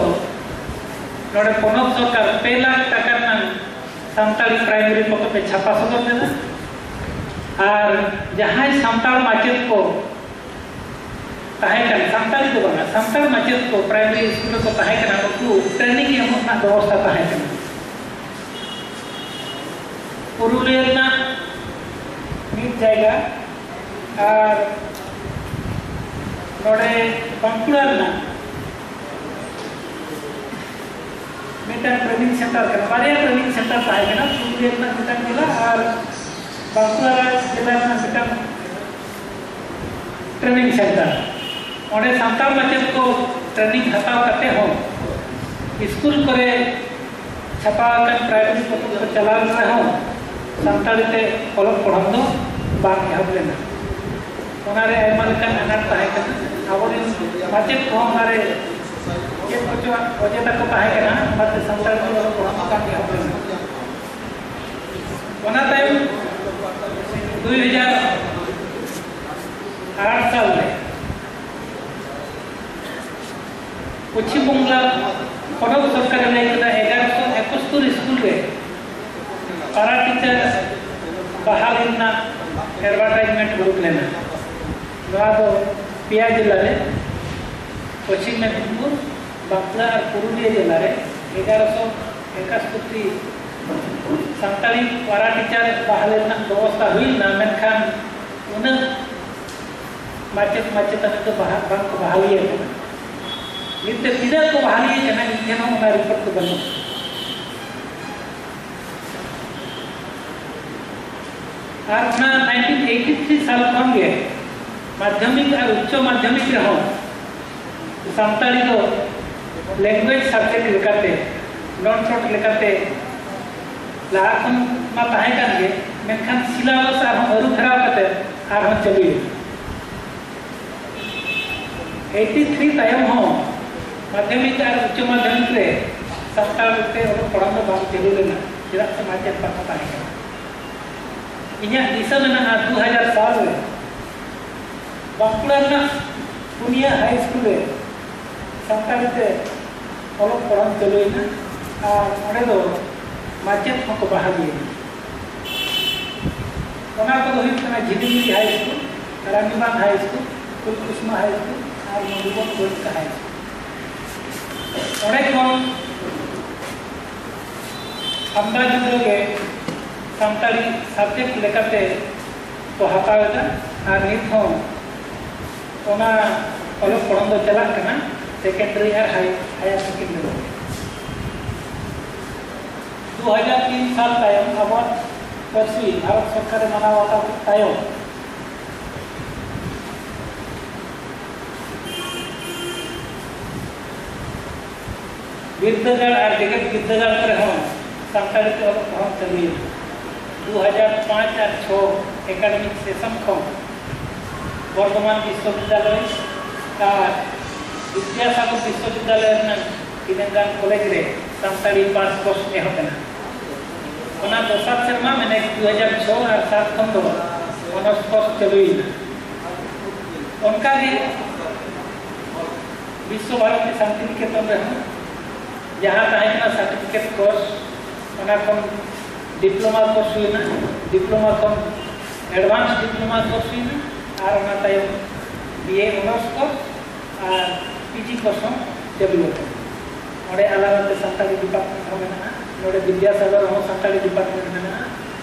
ᱱᱚᱰᱮ ᱯᱚᱱᱚᱛ ᱥᱚᱨᱠᱟᱨ ᱯᱮ ᱞᱟᱠᱷ ᱴᱟᱠᱟ ᱨᱮᱱᱟᱜ ᱥᱟᱱᱛᱟᱲᱤ ᱯᱨᱟᱭᱢᱟᱨᱤ ᱯᱚᱛᱚᱵ ᱮ ᱪᱷᱟᱯᱟ ᱥᱚᱫᱚᱨ ᱞᱮᱫᱟ᱾ ᱟᱨ ᱡᱟᱦᱟᱸᱭ ᱥᱟᱱᱛᱟᱲ ᱢᱟᱪᱮᱫ ᱠᱚ ᱛᱟᱦᱮᱸ ᱠᱟᱱᱟ, ᱥᱟᱱᱛᱟᱲᱤ ᱫᱚ ᱵᱟᱝᱟ, ᱥᱟᱱᱛᱟᱲ ᱢᱟᱪᱮᱫ ᱠᱚ ᱯᱨᱟᱭᱢᱟᱨᱤ ᱥᱠᱩᱞ ᱨᱮᱠᱚ ᱛᱟᱦᱮᱸ ᱠᱟᱱᱟ, ᱩᱱᱠᱩ ᱴᱨᱮᱱᱤᱝ ᱮᱢᱚᱜ ᱨᱮᱱᱟᱜ ᱵᱮᱵᱚᱥᱛᱷᱟ ᱛᱟᱦᱮᱸ ᱠᱟᱱᱟ᱾ ᱯᱩᱨᱩᱞᱤᱭᱟᱹ ᱨᱮᱱᱟᱜ ᱢᱤᱫ ᱡᱟᱭᱜᱟ ᱟᱨ ᱱᱚᱰᱮ ᱵᱟᱸᱠᱩᱲᱟ ᱨᱮᱱᱟᱜ ᱢᱤᱫᱴᱟᱝ ᱴᱨᱮᱱᱤᱝ ᱥᱮᱱᱴᱟᱨ ᱠᱟᱱᱟ, ᱵᱟᱨᱭᱟ ᱴᱨᱮᱱᱤᱝ ᱥᱮᱱᱴᱟᱨ ᱛᱟᱦᱮᱸ ᱠᱟᱱᱟ, ᱯᱩᱨᱩᱞᱤᱭᱟᱹ ᱨᱮᱱᱟᱜ ᱢᱤᱫᱴᱟᱝ ᱡᱮᱞᱟ ᱟᱨ ᱵᱟᱸᱠᱩᱲᱟ ᱡᱮᱞᱟ ᱨᱮᱱᱟᱜ ᱢᱤᱫᱴᱟᱝ ᱴᱨᱮᱱᱤᱝ ᱥᱮᱱᱴᱟᱨ᱾ ᱚᱸᱰᱮ ᱥᱟᱱᱛᱟᱲ ᱢᱟᱪᱮᱫ ᱠᱚ ᱴᱨᱮᱱᱤᱝ ᱦᱟᱛᱟᱣ ᱠᱟᱛᱮ ᱦᱚᱸ ᱥᱠᱩᱞ ᱠᱚᱨᱮ ᱪᱷᱟᱯᱟ ᱟᱠᱟᱱ ᱯᱨᱟᱭᱢᱟᱨᱤ ᱯᱚᱛᱚᱵ ᱠᱚ ᱪᱟᱞᱟᱣ ᱨᱮᱦᱚᱸ ᱥᱟᱱᱛᱟᱲᱤ ᱛᱮ ᱚᱞᱚᱜ ᱯᱟᱲᱦᱟᱣ ᱫᱚ ᱵᱟᱝ ᱮᱦᱚᱵ ᱞᱮᱱᱟ᱾ ᱚᱱᱟᱨᱮ ᱟᱭᱢᱟ ᱞᱮᱠᱟᱱ ᱟᱱᱟᱴ ᱛᱟᱦᱮᱸ ᱠᱟᱱᱟ᱾ ᱟᱵᱚᱨᱮᱱ ᱢᱟᱪᱮᱫ ᱠᱚᱦᱚᱸ ᱚᱱᱟᱨᱮ ᱪᱮᱫ ᱠᱚᱪᱚ ᱚᱡᱮ ᱛᱟᱠᱚ ᱛᱟᱦᱮᱸ ᱠᱟᱱᱟ, ᱚᱱᱟᱛᱮ ᱥᱟᱱᱛᱟᱲᱤ ᱛᱮ ᱚᱞᱚᱜ ᱯᱟᱲᱦᱟᱣ ᱵᱟᱝ ᱮᱦᱚᱵ ᱞᱮᱱᱟ᱾ ᱚᱱᱟ ᱛᱟᱭᱚᱢ ᱫᱩᱭ ᱦᱟᱡᱟᱨ ᱟᱴ ᱥᱟᱞ ᱨᱮ ᱯᱚᱪᱷᱤᱢ ᱵᱟᱝᱞᱟ ᱯᱚᱱᱚᱛ ᱥᱚᱨᱠᱟᱨᱮ ᱞᱟᱹᱭ ᱠᱮᱫᱟ, ᱮᱜᱟᱨᱚᱥᱚ ᱮᱠᱟᱛᱛᱳᱨ ᱥᱠᱩᱞ ᱨᱮ ᱯᱟᱨᱟ ᱴᱤᱪᱟᱨ ᱵᱟᱦᱟᱞ ᱨᱮᱱᱟᱜ ᱮᱰᱵᱷᱟᱨᱴᱟᱭᱤᱡᱽᱢᱮᱱᱴ ᱩᱰᱩᱠ ᱞᱮᱱᱟ᱾ ᱱᱚᱣᱟ ᱫᱚ ᱯᱮᱭᱟ ᱡᱮᱞᱟ ᱨᱮ, ᱯᱚᱪᱷᱤᱢ ᱢᱮᱫᱤᱱᱯᱩᱨ, ᱵᱟᱸᱠᱩᱲᱟ ᱟᱨ ᱯᱩᱨᱩᱞᱤᱭᱟᱹ ᱡᱮᱞᱟ ᱨᱮ ᱮᱜᱟᱨᱚᱥᱚ ᱮᱠᱟᱛᱛᱳᱨ ᱥᱟᱱᱛᱟᱲᱤ ᱯᱟᱨᱟ ᱴᱤᱪᱟᱨ ᱵᱟᱦᱟᱞ ᱨᱮᱱᱟᱜ ᱵᱮᱵᱚᱥᱛᱷᱟ ᱦᱩᱭ ᱞᱮᱱᱟ, ᱢᱮᱱᱠᱷᱟᱱ ᱩᱱᱟᱹᱜ ᱢᱟᱪᱮᱫ ᱢᱟᱪᱮᱛᱟᱹᱱᱤ ᱫᱚ ᱵᱟᱦᱟ-, ᱵᱟᱝ ᱠᱚ ᱵᱟᱦᱟᱞᱤᱭᱟᱹ ᱠᱟᱱᱟ᱾ ᱱᱤᱛ ᱛᱮ ᱛᱤᱱᱟᱹᱜ ᱠᱚ ᱵᱟᱦᱟᱞᱤᱭᱟᱹ ᱠᱟᱱᱟ, ᱤᱧ ᱴᱷᱮᱱ ᱦᱚᱸ ᱚᱱᱟ ᱨᱤᱯᱳᱨᱴ ᱫᱚ ᱵᱟᱹᱱᱩᱜᱼᱟ᱾ ᱟᱨ ᱚᱱᱟ ᱱᱟᱭᱤᱱᱴᱤᱱ ᱮᱭᱤᱴᱤ ᱛᱷᱨᱤ ᱥᱟᱞ ᱠᱷᱚᱱ ᱜᱮ ᱢᱟᱫᱽᱫᱷᱚᱢᱤᱠ ᱟᱨ ᱩᱪᱪᱚ ᱢᱟᱫᱽᱫᱷᱚᱢᱤᱠ ᱨᱮᱦᱚᱸ ᱥᱟᱱᱛᱟᱲᱤ ᱫᱚ ᱞᱮᱝᱜᱩᱭᱮᱡᱽ ᱥᱟᱵᱡᱮᱠᱴ ᱞᱮᱠᱟᱛᱮ, ᱱᱚᱱ ᱴᱚᱴ ᱞᱮᱠᱟᱛᱮ ᱞᱟᱦᱟ ᱠᱷᱚᱱ ᱢᱟ ᱛᱟᱦᱮᱸ ᱠᱟᱱ ᱜᱮ, ᱢᱮᱱᱠᱷᱟᱱ ᱥᱤᱞᱟᱵᱟᱥ ᱟᱨᱦᱚᱸ ᱟᱹᱨᱩ ᱯᱷᱮᱨᱟᱣ ᱠᱟᱛᱮ ᱟᱨᱦᱚᱸ ᱪᱟᱹᱞᱩᱭᱮᱱᱟ᱾ ᱮᱭᱤᱴᱤ ᱛᱷᱨᱤ ᱛᱟᱭᱚᱢ ᱦᱚᱸ ᱢᱟᱫᱽᱫᱷᱚᱢᱤᱠ ᱟᱨ ᱩᱪᱪᱚ ᱢᱟᱫᱽᱫᱷᱚᱢᱤᱠ ᱨᱮ ᱥᱟᱱᱛᱟᱲ ᱛᱮ ᱚᱞᱚᱜ ᱯᱟᱲᱦᱟᱣ ᱫᱚ ᱵᱟᱝ ᱪᱟᱹᱞᱩ ᱞᱮᱱᱟ, ᱪᱮᱫᱟᱜ ᱥᱮ ᱢᱟᱪᱮᱫ ᱵᱟᱠᱚ ᱛᱟᱦᱮᱸ ᱠᱟᱱᱟ᱾ ᱤᱧᱟᱹᱜ ᱫᱤᱥᱟᱹ ᱢᱮᱱᱟᱜᱼᱟ, ᱫᱩ ᱦᱟᱡᱟᱨ ᱥᱟᱞ ᱨᱮ ᱵᱟᱸᱠᱩᱲᱟ ᱨᱮᱱᱟᱜ ᱯᱩᱱᱭᱟᱹ ᱦᱟᱭ ᱥᱠᱩᱞ ᱨᱮ ᱥᱟᱱᱛᱟᱲᱤ ᱛᱮ ᱚᱞᱚᱜ ᱯᱟᱲᱦᱟᱣ ᱪᱟᱹᱞᱩᱭᱮᱱᱟ ᱟᱨ ᱚᱸᱰᱮ ᱫᱚ ᱢᱟᱪᱮᱫ ᱦᱚᱸᱠᱚ ᱵᱟᱦᱟᱞᱤᱭᱮᱱᱟ᱾ ᱚᱱᱟ ᱠᱚᱫᱚ ᱦᱩᱭᱩᱜ ᱠᱟᱱᱟ ᱡᱷᱤᱞᱤᱢᱤᱞᱤ ᱦᱟᱭ ᱥᱠᱩᱞ, ᱨᱟᱱᱤᱵᱟᱸᱫᱷ ᱦᱟᱭ ᱥᱠᱩᱞ, ᱯᱷᱩᱞᱠᱩᱥᱢᱟ ᱦᱟᱭ ᱥᱠᱩᱞ ᱟᱨ ᱢᱚᱫᱷᱩᱵᱚᱱ ᱜᱚᱭᱱᱤᱠᱟ ᱦᱟᱭ ᱥᱠᱩᱞ᱾ ᱚᱸᱰᱮ ᱠᱷᱚᱱ ᱟᱢᱫᱟ ᱜᱤᱫᱽᱨᱟᱹ ᱜᱮ ᱥᱟᱱᱛᱟᱲᱤ ᱥᱟᱵᱡᱮᱠᱴ ᱞᱮᱠᱟᱛᱮ ᱠᱚ ᱦᱟᱛᱟᱣ ᱮᱫᱟ ᱟᱨ ᱱᱤᱛ ᱦᱚᱸ ᱚᱱᱟ ᱚᱞᱚᱜ ᱯᱚᱲᱦᱚᱱ ᱫᱚ ᱪᱟᱞᱟᱜ ᱠᱟᱱᱟ ᱥᱮᱠᱮᱱᱰᱟᱨᱤ ᱟᱨ ᱦᱟᱭ-, ᱦᱟᱭᱟᱨ ᱥᱮᱠᱮᱱᱰᱟᱨᱤ᱾ ᱫᱩ ᱦᱟᱡᱟᱨ ᱛᱤᱱ ᱥᱟᱞ ᱛᱟᱭᱚᱢ ᱟᱵᱚᱣᱟᱜ ᱯᱟᱹᱨᱥᱤ ᱵᱷᱟᱨᱚᱛ ᱥᱚᱨᱠᱟᱨᱮ ᱢᱟᱱᱟᱣ ᱵᱟᱛᱟᱣ ᱠᱮᱫ ᱛᱟᱭᱚᱢ, ᱵᱤᱨᱫᱟᱹᱜᱟᱲ ᱟᱨ ᱡᱮᱜᱮᱛ ᱵᱤᱨᱫᱟᱹᱜᱟᱲ ᱠᱚᱨᱮ ᱦᱚᱸ ᱥᱟᱱᱛᱟᱲᱤ ᱛᱮ ᱚᱞᱚᱜ ᱯᱟᱲᱦᱟᱣ ᱪᱟᱹᱞᱩᱭᱮᱱᱟ᱾ ᱫᱩ ᱦᱟᱡᱟᱨ ᱯᱟᱸᱪ ᱟᱨ ᱪᱷᱚ ᱮᱠᱟᱰᱮᱢᱤᱠ ᱥᱮᱥᱚᱱ ᱠᱷᱚᱱ ᱵᱚᱨᱫᱷᱚᱢᱟᱱ ᱵᱤᱥᱥᱚᱵᱤᱫᱽᱫᱟᱞᱚᱭ ᱟᱨ ᱵᱤᱫᱽᱭᱟᱥᱟᱜᱚᱨ ᱵᱤᱥᱥᱚᱵᱤᱫᱽᱫᱟᱞᱚᱭ ᱨᱮᱱᱟᱜ ᱛᱤᱱᱟᱹᱝ ᱜᱟᱱ ᱠᱚᱞᱮᱡᱽ ᱨᱮ ᱥᱟᱱᱛᱟᱲᱤ ᱯᱟᱥ ᱠᱳᱨᱥ ᱮᱦᱚᱵ ᱮᱱᱟ᱾ ᱚᱱᱟ ᱫᱚᱥᱟᱨ ᱥᱮᱨᱢᱟ, ᱢᱟᱱᱮ ᱫᱩ ᱦᱟᱡᱟᱨ ᱪᱷᱚ ᱟᱨ ᱥᱟᱛ ᱠᱷᱚᱱ ᱫᱚ ᱚᱱᱟᱨᱥ ᱠᱳᱨᱥ ᱪᱟᱹᱞᱩᱭᱮᱱᱟ᱾ ᱚᱱᱠᱟᱜᱮ ᱵᱤᱥᱥᱚ ᱵᱷᱟᱨᱚᱛᱤ ᱥᱟᱱᱛᱤᱱᱤᱠᱮᱛᱚᱱ ᱨᱮᱦᱚᱸ ᱡᱟᱦᱟᱸ ᱛᱟᱦᱮᱸ ᱠᱟᱱᱟ ᱥᱟᱨᱴᱤᱯᱷᱤᱠᱮᱴ ᱠᱳᱨᱥ, ᱚᱱᱟ ᱠᱷᱚᱱ ᱰᱤᱯᱞᱳᱢᱟ ᱠᱳᱨᱥ ᱦᱩᱭᱮᱱᱟ, ᱰᱤᱯᱞᱳᱢᱟ ᱠᱷᱚᱱ ᱮᱰᱵᱷᱟᱱᱥ ᱰᱤᱯᱞᱳᱢᱟ ᱠᱳᱨᱥ ᱦᱩᱭᱮᱱᱟ, ᱟᱨ ᱚᱱᱟ ᱛᱟᱭᱚᱢ ᱵᱤ ᱮ ᱚᱱᱟᱨᱥ ᱠᱳᱨᱥ ᱟᱨ ᱯᱤ ᱡᱤ ᱠᱳᱨᱥ ᱦᱚᱸ ᱪᱟᱹᱞᱩ ᱟᱠᱟᱱᱟ᱾ ᱚᱸᱰᱮ ᱟᱞᱟᱫᱟ ᱛᱮ ᱥᱟᱱᱛᱟᱲᱤ ᱰᱤᱯᱟᱨᱴᱢᱮᱱᱴ ᱦᱚᱸ ᱢᱮᱱᱟᱜᱼᱟ, ᱱᱚᱰᱮ ᱵᱤᱫᱽᱭᱟᱥᱟᱜᱚᱨ ᱨᱮᱦᱚᱸ ᱥᱟᱱᱛᱟᱲᱤ ᱰᱤᱯᱟᱨᱴᱢᱮᱱᱴ ᱢᱮᱱᱟᱜᱼᱟ᱾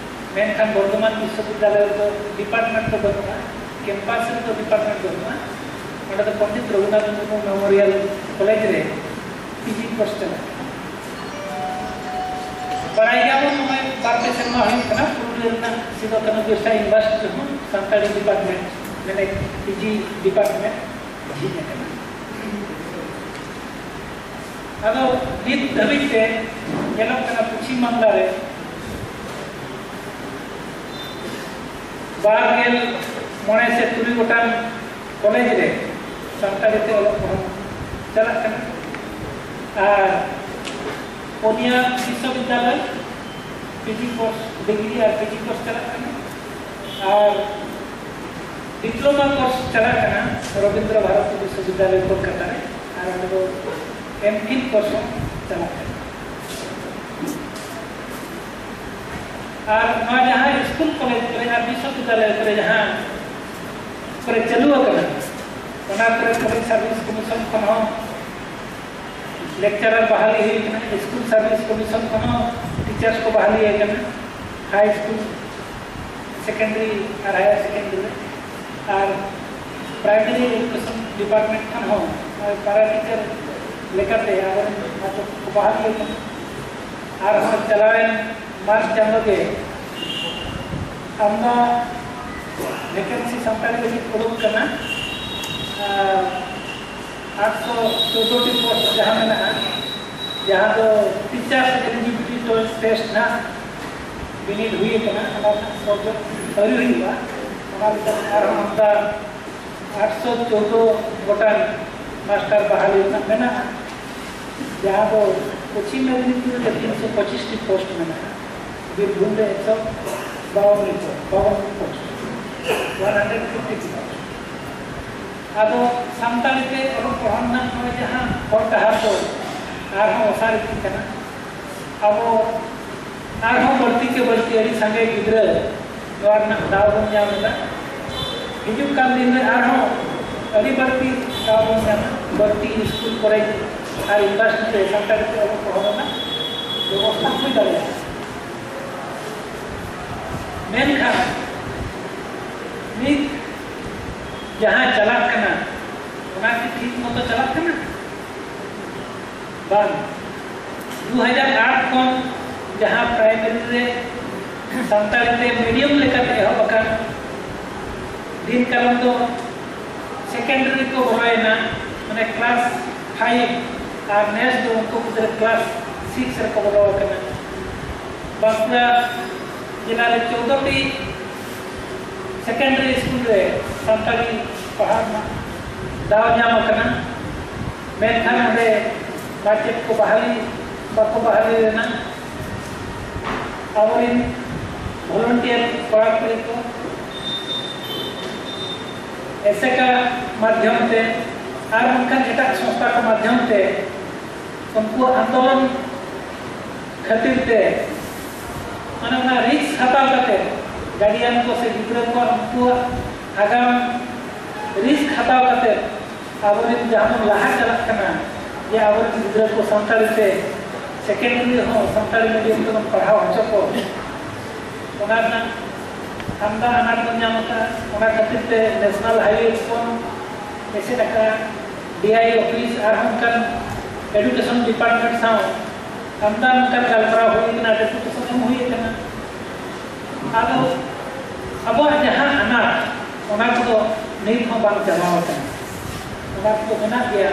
ᱢᱮᱱᱠᱷᱟᱱ ᱵᱚᱨᱫᱷᱚᱢᱟᱱ ᱵᱤᱥᱥᱚᱵᱤᱫᱽᱫᱟᱞᱚᱭ ᱨᱮᱫᱚ ᱰᱤᱯᱟᱨᱴᱢᱮᱱᱴ ᱫᱚ ᱵᱟᱹᱱᱩᱜᱼᱟ, ᱠᱮᱢᱯᱟᱥ ᱨᱮᱫᱚ ᱰᱤᱯᱟᱨᱴᱢᱮᱱᱴ ᱵᱟᱹᱱᱩᱜᱼᱟ᱾ ᱚᱸᱰᱮ ᱫᱚ ᱯᱚᱱᱰᱤᱛ ᱨᱚᱜᱷᱩᱱᱟᱛᱷ ᱢᱩᱨᱢᱩ ᱢᱮᱢᱳᱨᱤᱭᱟᱞ ᱠᱚᱞᱮᱡᱽ ᱨᱮ ᱯᱤ ᱡᱤ ᱠᱳᱨᱥ ᱪᱟᱞᱟᱜ ᱠᱟᱱᱟ᱾ ᱵᱟᱲᱟᱭ ᱜᱮᱭᱟᱵᱚᱱ, ᱱᱚᱜᱼᱚᱭ ᱵᱟᱨ ᱯᱮ ᱥᱮᱨᱢᱟ ᱦᱩᱭᱩᱜ ᱠᱟᱱᱟ, ᱯᱩᱨᱩᱞᱤᱭᱟᱹ ᱨᱮᱱᱟᱜ ᱥᱤᱫᱩ ᱠᱟᱹᱱᱦᱩ ᱵᱤᱨᱥᱟ ᱤᱭᱩᱱᱤᱵᱷᱟᱨᱥᱤᱴᱤ ᱨᱮᱦᱚᱸ ᱥᱟᱱᱛᱟᱲᱤ ᱰᱤᱯᱟᱨᱴᱢᱮᱱᱴ, ᱢᱟᱱᱮ ᱯᱤ ᱡᱤ ᱰᱤᱯᱟᱨᱴᱢᱮᱱᱴ ᱡᱷᱤᱡ ᱟᱠᱟᱱᱟ᱾ ᱟᱫᱚ ᱱᱤᱛ ᱫᱷᱟᱹᱵᱤᱡ ᱛᱮ ᱧᱮᱞᱚᱜ ᱠᱟᱱᱟ, ᱯᱚᱪᱷᱤᱢ ᱵᱟᱝᱞᱟ ᱨᱮ ᱵᱟᱨ ᱜᱮᱞ ᱢᱚᱬᱮ ᱥᱮ ᱛᱩᱨᱩᱭ ᱜᱚᱴᱟᱝ ᱠᱚᱞᱮᱡᱽ ᱨᱮ ᱥᱟᱱᱛᱟᱲᱤ ᱛᱮ ᱚᱞᱚᱜ ᱯᱟᱲᱦᱟᱣ ᱪᱟᱞᱟᱜ ᱠᱟᱱᱟ᱾ ᱟᱨ ᱯᱩᱱᱭᱟ ᱵᱤᱥᱥᱚᱵᱤᱫᱽᱫᱟᱞᱚᱭ ᱯᱤ ᱡᱤ ᱠᱳᱨᱥ, ᱰᱤᱜᱽᱨᱤ ᱟᱨ ᱯᱤ ᱡᱤ ᱠᱳᱨᱥ ᱪᱟᱞᱟᱜ ᱠᱟᱱᱟ᱾ ᱟᱨ ᱰᱤᱯᱞᱳᱢᱟ ᱠᱳᱨᱥ ᱪᱟᱞᱟᱜ ᱠᱟᱱᱟ ᱨᱚᱵᱤᱱᱫᱨᱚ ᱵᱷᱟᱨᱚᱛᱤ ᱵᱤᱥᱥᱚᱵᱤᱫᱽᱫᱟᱞᱚᱭ ᱠᱳᱞᱠᱟᱛᱟ ᱨᱮ᱾ ᱟᱨ ᱚᱸᱰᱮ ᱫᱚ ᱮᱢᱯᱷᱤᱞ ᱠᱳᱨᱥ ᱦᱚᱸ ᱪᱟᱞᱟᱜ ᱠᱟᱱᱟ᱾ ᱟᱨ ᱱᱚᱣᱟ ᱡᱟᱦᱟᱸ ᱥᱠᱩᱞ ᱠᱚᱞᱮᱡᱽ ᱠᱚᱨᱮ ᱟᱨ ᱵᱤᱥᱥᱚᱵᱤᱫᱽᱫᱟᱞᱚᱭ ᱠᱚᱨᱮ ᱡᱟᱦᱟᱸ ᱠᱚᱨᱮ ᱪᱟᱹᱞᱩ ᱟᱠᱟᱱᱟ, ᱚᱱᱟ ᱠᱚᱨᱮ ᱯᱟᱵᱽᱞᱤᱠ ᱥᱟᱨᱵᱷᱤᱥ ᱠᱚᱢᱤᱥᱚᱱ ᱠᱷᱚᱱ ᱦᱚᱸ ᱞᱮᱠᱪᱟᱨᱟᱨ ᱵᱟᱦᱟᱞᱤ ᱦᱩᱭ ᱠᱟᱱᱟ, ᱥᱠᱩᱞ ᱥᱟᱨᱵᱷᱤᱥ ᱠᱚᱢᱤᱥᱚᱱ ᱠᱷᱚᱱ ᱦᱚᱸ ᱴᱤᱪᱟᱨᱥ ᱠᱚ ᱵᱟᱦᱟᱞᱤ ᱟᱠᱟᱱᱟ, ᱦᱟᱭ ᱥᱠᱩᱞ, ᱥᱮᱠᱮᱱᱰᱟᱨᱤ ᱟᱨ ᱦᱟᱭᱟᱨ ᱥᱮᱠᱮᱱᱰᱟᱨᱤ ᱨᱮ᱾ ᱟᱨ ᱯᱨᱟᱭᱢᱟᱨᱤ ᱮᱰᱩᱠᱮᱥᱚᱱ ᱰᱤᱯᱟᱨᱴᱢᱮᱱᱴ ᱠᱷᱚᱱ ᱦᱚᱸ ᱱᱚᱜᱼᱚᱭ ᱯᱟᱨᱟ ᱴᱤᱪᱟᱨ ᱞᱮᱠᱟᱛᱮ ᱟᱵᱚᱨᱮᱱ ᱢᱟᱪᱮᱫ ᱠᱚ ᱵᱟᱦᱟᱞᱤ ᱟᱠᱟᱱᱟ᱾ ᱟᱨᱦᱚᱸ ᱪᱟᱞᱟᱣᱮᱱ ᱢᱟᱨᱪ ᱪᱟᱸᱫᱚ ᱜᱮ ᱟᱢᱫᱟ ᱵᱷᱮᱠᱮᱱᱥᱤ ᱥᱟᱱᱛᱟᱲᱤ ᱞᱟᱹᱜᱤᱫ ᱩᱰᱩᱠ ᱠᱟᱱᱟ᱾ ᱟᱨ ᱟᱴᱥᱚ ᱪᱳᱫᱽᱫᱳ ᱴᱤ ᱯᱳᱥᱴ ᱡᱟᱦᱟᱸ ᱢᱮᱱᱟᱜᱼᱟ, ᱡᱟᱦᱟᱸ ᱫᱚ ᱴᱤᱪᱟᱨᱥ ᱮᱞᱤᱡᱤᱵᱤᱞᱤᱴᱤ ᱴᱮᱥᱴ ᱱᱟᱦᱟᱜ ᱵᱤᱱᱤᱰ ᱦᱩᱭ ᱟᱠᱟᱱᱟ, ᱚᱱᱟ ᱨᱮᱱᱟᱜ ᱥᱚᱵᱡᱮᱠᱴ ᱟᱹᱣᱨᱤ ᱦᱩᱭᱩᱜᱼᱟ᱾ ᱚᱱᱟ ᱞᱮᱠᱟᱛᱮ ᱟᱨᱦᱚᱸ ᱚᱱᱠᱟ ᱟᱴᱥᱚ ᱪᱳᱫᱽᱫᱳ ᱜᱚᱴᱟᱝ ᱢᱟᱥᱴᱟᱨ ᱵᱟᱦᱟᱞᱤ ᱨᱮᱱᱟᱜ ᱢᱮᱱᱟᱜᱼᱟ, ᱡᱟᱦᱟᱸ ᱫᱚ ᱯᱚᱪᱷᱤᱢ ᱢᱮᱫᱽᱱᱤᱯᱩᱨ ᱨᱮ ᱛᱤᱱᱥᱚ ᱯᱚᱸᱪᱤᱥ ᱴᱤ ᱯᱳᱥᱴ ᱢᱮᱱᱟᱜᱼᱟ, ᱵᱤᱨᱵᱷᱩᱢ ᱨᱮ ᱮᱠᱥᱚ ᱵᱟᱣᱚᱱ post, one hundred fifty post. ᱟᱫᱚ ᱥᱟᱱᱛᱟᱲᱤ ᱛᱮ ᱚᱞᱚᱜ ᱯᱟᱲᱦᱟᱣ ᱨᱮᱱᱟᱜ ᱱᱚᱜᱼᱚᱭ ᱡᱟᱦᱟᱸ ᱦᱚᱨ ᱰᱟᱦᱟᱨ ᱫᱚ ᱟᱨᱦᱚᱸ ᱚᱥᱟᱨ ᱤᱫᱤᱜ ᱠᱟᱱᱟ᱾ ᱟᱵᱚ ᱟᱨᱦᱚᱸ ᱵᱟᱹᱲᱛᱤ ᱠᱮ ᱵᱟᱹᱲᱛᱤ ᱟᱹᱰᱤ ᱥᱟᱸᱜᱮ ᱜᱤᱫᱽᱨᱟᱹ ᱱᱚᱣᱟ ᱨᱮᱱᱟᱜ ᱫᱟᱣ ᱵᱚᱱ ᱧᱟᱢ ᱮᱫᱟ᱾ ᱦᱤᱡᱩᱜ ᱠᱟᱱ ᱫᱤᱱ ᱨᱮ ᱟᱨᱦᱚᱸ ᱟᱹᱰᱤ ᱵᱟᱹᱲᱛᱤ ᱫᱟᱣ ᱵᱚᱱ ᱧᱟᱢᱟ, ᱵᱟᱹᱲᱛᱤ ᱥᱠᱩᱞ ᱠᱚᱞᱮᱡᱽ ᱟᱨ ᱤᱭᱩᱱᱤᱵᱷᱟᱨᱥᱤᱴᱤ ᱨᱮ ᱥᱟᱱᱛᱟᱲᱤ ᱛᱮ ᱚᱞᱚᱜ ᱯᱟᱲᱦᱟᱣ ᱨᱮᱱᱟᱜ ᱵᱮᱵᱚᱥᱛᱷᱟ ᱦᱩᱭ ᱫᱟᱲᱮᱭᱟᱜᱼᱟ᱾ ᱢᱮᱱᱠᱷᱟᱱ ᱱᱤᱛ ᱡᱟᱦᱟᱸ ᱪᱟᱞᱟᱜ ᱠᱟᱱᱟ, ᱚᱱᱟ ᱠᱤ ᱴᱷᱤᱠ ᱢᱚᱛᱚ ᱪᱟᱞᱟᱜ ᱠᱟᱱᱟ? ᱵᱟᱝ᱾ ᱫᱩ ᱦᱟᱡᱟᱨ ᱟᱴ ᱠᱷᱚᱱ ᱡᱟᱦᱟᱸ ᱯᱨᱟᱭᱢᱟᱨᱤ ᱨᱮ ᱥᱟᱱᱛᱟᱲᱤ ᱛᱮ ᱢᱤᱰᱤᱭᱟᱢ ᱞᱮᱠᱟᱛᱮ ᱮᱦᱚᱵ ᱟᱠᱟᱱ, ᱫᱤᱱ ᱠᱟᱞᱚᱢ ᱫᱚ ᱥᱮᱠᱮᱱᱰᱟᱨᱤ ᱠᱚ ᱵᱚᱞᱚᱭᱮᱱᱟ, ᱢᱟᱱᱮ ᱠᱞᱟᱥ ᱯᱷᱟᱭᱤᱵᱷ ᱟᱨ ᱱᱮᱥ ᱫᱚ ᱩᱱᱠᱩ ᱜᱤᱫᱽᱨᱟᱹ ᱠᱞᱟᱥ ᱥᱤᱠᱥ ᱨᱮᱠᱚ ᱵᱚᱞᱚ ᱟᱠᱟᱱᱟ᱾ ᱵᱟᱸᱠᱩᱲᱟ ᱡᱮᱞᱟ ᱨᱮ ᱪᱳᱫᱽᱫᱳ ᱴᱤ ᱥᱮᱠᱮᱱᱰᱟᱨᱤ ᱥᱠᱩᱞ ᱨᱮ ᱥᱟᱱᱛᱟᱲᱤ ᱯᱟᱲᱦᱟᱣ ᱨᱮᱱᱟᱜ ᱫᱟᱣ ᱧᱟᱢ ᱟᱠᱟᱱᱟ, ᱢᱮᱱᱠᱷᱟᱱ ᱚᱸᱰᱮ ᱢᱟᱪᱮᱫ ᱠᱚ ᱵᱟᱦᱟᱞᱤ ᱵᱟᱠᱚ ᱵᱟᱦᱟᱞᱤ ᱞᱮᱱᱟ᱾ ᱟᱵᱚᱨᱮᱱ ᱵᱷᱚᱞᱚᱱᱴᱤᱭᱟᱨ ᱠᱚᱲᱟ ᱠᱩᱲᱤ ᱠᱚ ᱮᱥᱮᱠᱟ ᱢᱟᱫᱽᱫᱷᱚᱢ ᱛᱮ ᱟᱨ ᱚᱱᱠᱟᱱ ᱮᱴᱟᱜ ᱥᱚᱝᱥᱛᱷᱟ ᱠᱚ ᱢᱟᱫᱽᱫᱷᱚᱢ ᱛᱮ ᱩᱱᱠᱩᱣᱟᱜ ᱟᱱᱫᱳᱞᱚᱱ ᱠᱷᱟᱹᱛᱤᱨ ᱛᱮ, ᱢᱟᱱᱮ, ᱚᱱᱟ ᱨᱤᱥᱠ ᱦᱟᱛᱟᱣ ᱠᱟᱛᱮ, ᱜᱟᱨᱰᱤᱭᱟᱱ ᱠᱚ ᱥᱮ ᱜᱤᱫᱽᱨᱟᱹ ᱠᱚᱣᱟᱜ ᱩᱱᱠᱩᱣᱟᱜ ᱟᱜᱟᱢ ᱨᱤᱥᱠ ᱦᱟᱛᱟᱣ ᱠᱟᱛᱮ ᱟᱵᱚᱨᱮᱱ ᱡᱟᱦᱟᱸ ᱵᱚᱱ ᱞᱟᱦᱟ ᱪᱟᱞᱟᱜ ᱠᱟᱱᱟ, ᱡᱮ ᱟᱵᱚᱨᱮᱱ ᱜᱤᱫᱽᱨᱟᱹ ᱠᱚ ᱥᱟᱱᱛᱟᱲᱤ ᱛᱮ, ᱥᱮᱠᱮᱱᱰᱟᱨᱤ ᱨᱮᱦᱚᱸ ᱥᱟᱱᱛᱟᱲᱤ ᱢᱤᱰᱤᱭᱟᱢ ᱛᱮᱵᱚᱱ ᱯᱟᱲᱦᱟᱣ ᱦᱚᱪᱚ ᱠᱚ, ᱚᱱᱟ ᱨᱮᱱᱟᱜ ᱟᱢᱫᱟ ᱟᱱᱟᱴ ᱵᱚᱱ ᱧᱟᱢ ᱟᱠᱟᱫᱼᱟ᱾ ᱚᱱᱟ ᱠᱷᱟᱹᱛᱤᱨ ᱛᱮ ᱱᱮᱥᱱᱟᱞ ᱦᱟᱭᱣᱮ ᱵᱚᱱ ᱮᱥᱮᱫ ᱟᱠᱟᱫᱼᱟ, ᱰᱤ ᱟᱭ ᱚᱯᱷᱤᱥ ᱟᱨᱦᱚᱸ ᱚᱱᱠᱟᱱ ᱮᱰᱩᱠᱮᱥᱚᱱ ᱰᱤᱯᱟᱨᱴᱢᱮᱱᱴ ᱥᱟᱶ ᱟᱢᱫᱟ ᱚᱱᱠᱟᱱ ᱜᱟᱞᱢᱟᱨᱟᱣ ᱦᱩᱭ ᱟᱠᱟᱱᱟ, ᱰᱮᱯᱩᱴᱮᱥᱚᱱ ᱮᱢ ᱦᱩᱭ ᱟᱠᱟᱱᱟ᱾ ᱟᱫᱚ ᱟᱵᱚᱣᱟᱜ ᱡᱟᱦᱟᱸ ᱟᱱᱟᱴ, ᱚᱱᱟ ᱠᱚᱫᱚ ᱱᱤᱛ ᱦᱚᱸ ᱵᱟᱝ ᱪᱟᱵᱟ ᱟᱠᱟᱱᱟ, ᱚᱱᱟ ᱠᱚᱫᱚ ᱢᱮᱱᱟᱜ ᱜᱮᱭᱟ᱾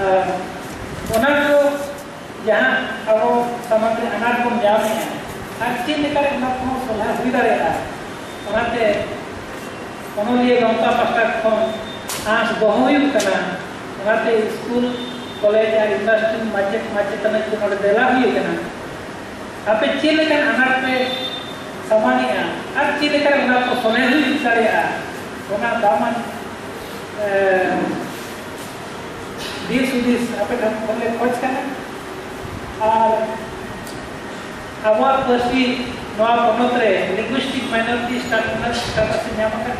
ᱟᱨ ᱚᱱᱟ ᱠᱚ ᱡᱟᱦᱟᱸ ᱟᱵᱚ ᱥᱟᱢᱟᱝ ᱨᱮ ᱟᱱᱟᱴ ᱵᱚᱱ ᱧᱟᱢᱮᱫᱼᱟ, ᱟᱨ ᱪᱮᱫ ᱞᱮᱠᱟᱨᱮ ᱚᱱᱟ ᱠᱚᱦᱚᱸ ᱥᱚᱞᱦᱮ ᱦᱩᱭ ᱫᱟᱲᱮᱭᱟᱜᱼᱟ, ᱚᱱᱟᱛᱮ ᱚᱱᱚᱞᱤᱭᱟᱹ ᱜᱟᱶᱛᱟ ᱯᱟᱦᱴᱟ ᱠᱷᱚᱱ ᱟᱸᱥ ᱫᱚᱦᱚ ᱦᱩᱭᱩᱜ ᱠᱟᱱᱟ᱾ ᱚᱱᱟᱛᱮ ᱥᱠᱩᱞ, ᱠᱚᱞᱮᱡᱽ ᱟᱨ ᱤᱭᱩᱱᱤᱵᱷᱟᱨᱥᱤᱴᱤ ᱨᱮᱱ ᱢᱟᱪᱮᱫ ᱢᱟᱪᱮᱛᱟᱹᱱᱤ ᱠᱚ ᱱᱚᱰᱮ ᱫᱮᱞᱟ ᱦᱩᱭ ᱟᱠᱟᱱᱟ᱾ ᱟᱯᱮ ᱪᱮᱫ ᱞᱮᱠᱟᱱ ᱟᱱᱟᱴ ᱯᱮ ᱥᱟᱢᱟᱝᱮᱜᱼᱟ ᱟᱨ ᱪᱮᱫ ᱞᱮᱠᱟᱨᱮ ᱚᱱᱟ ᱠᱚ ᱥᱚᱞᱦᱮ ᱦᱩᱭ ᱫᱟᱲᱮᱭᱟᱜᱼᱟ, ᱚᱱᱟ ᱫᱟᱢᱟᱱ, ᱮ, ᱫᱤᱥ ᱦᱩᱫᱤᱥ ᱟᱯᱮ ᱴᱷᱮᱱ ᱠᱷᱚᱱ ᱞᱮ ᱠᱷᱚᱡᱽ ᱠᱟᱱᱟ᱾ ᱟᱨ ᱟᱵᱚᱣᱟᱜ ᱯᱟᱹᱨᱥᱤ ᱱᱚᱣᱟ ᱯᱚᱱᱚᱛ ᱨᱮ linguistic minority status, status ᱮ ᱧᱟᱢ ᱟᱠᱟᱫ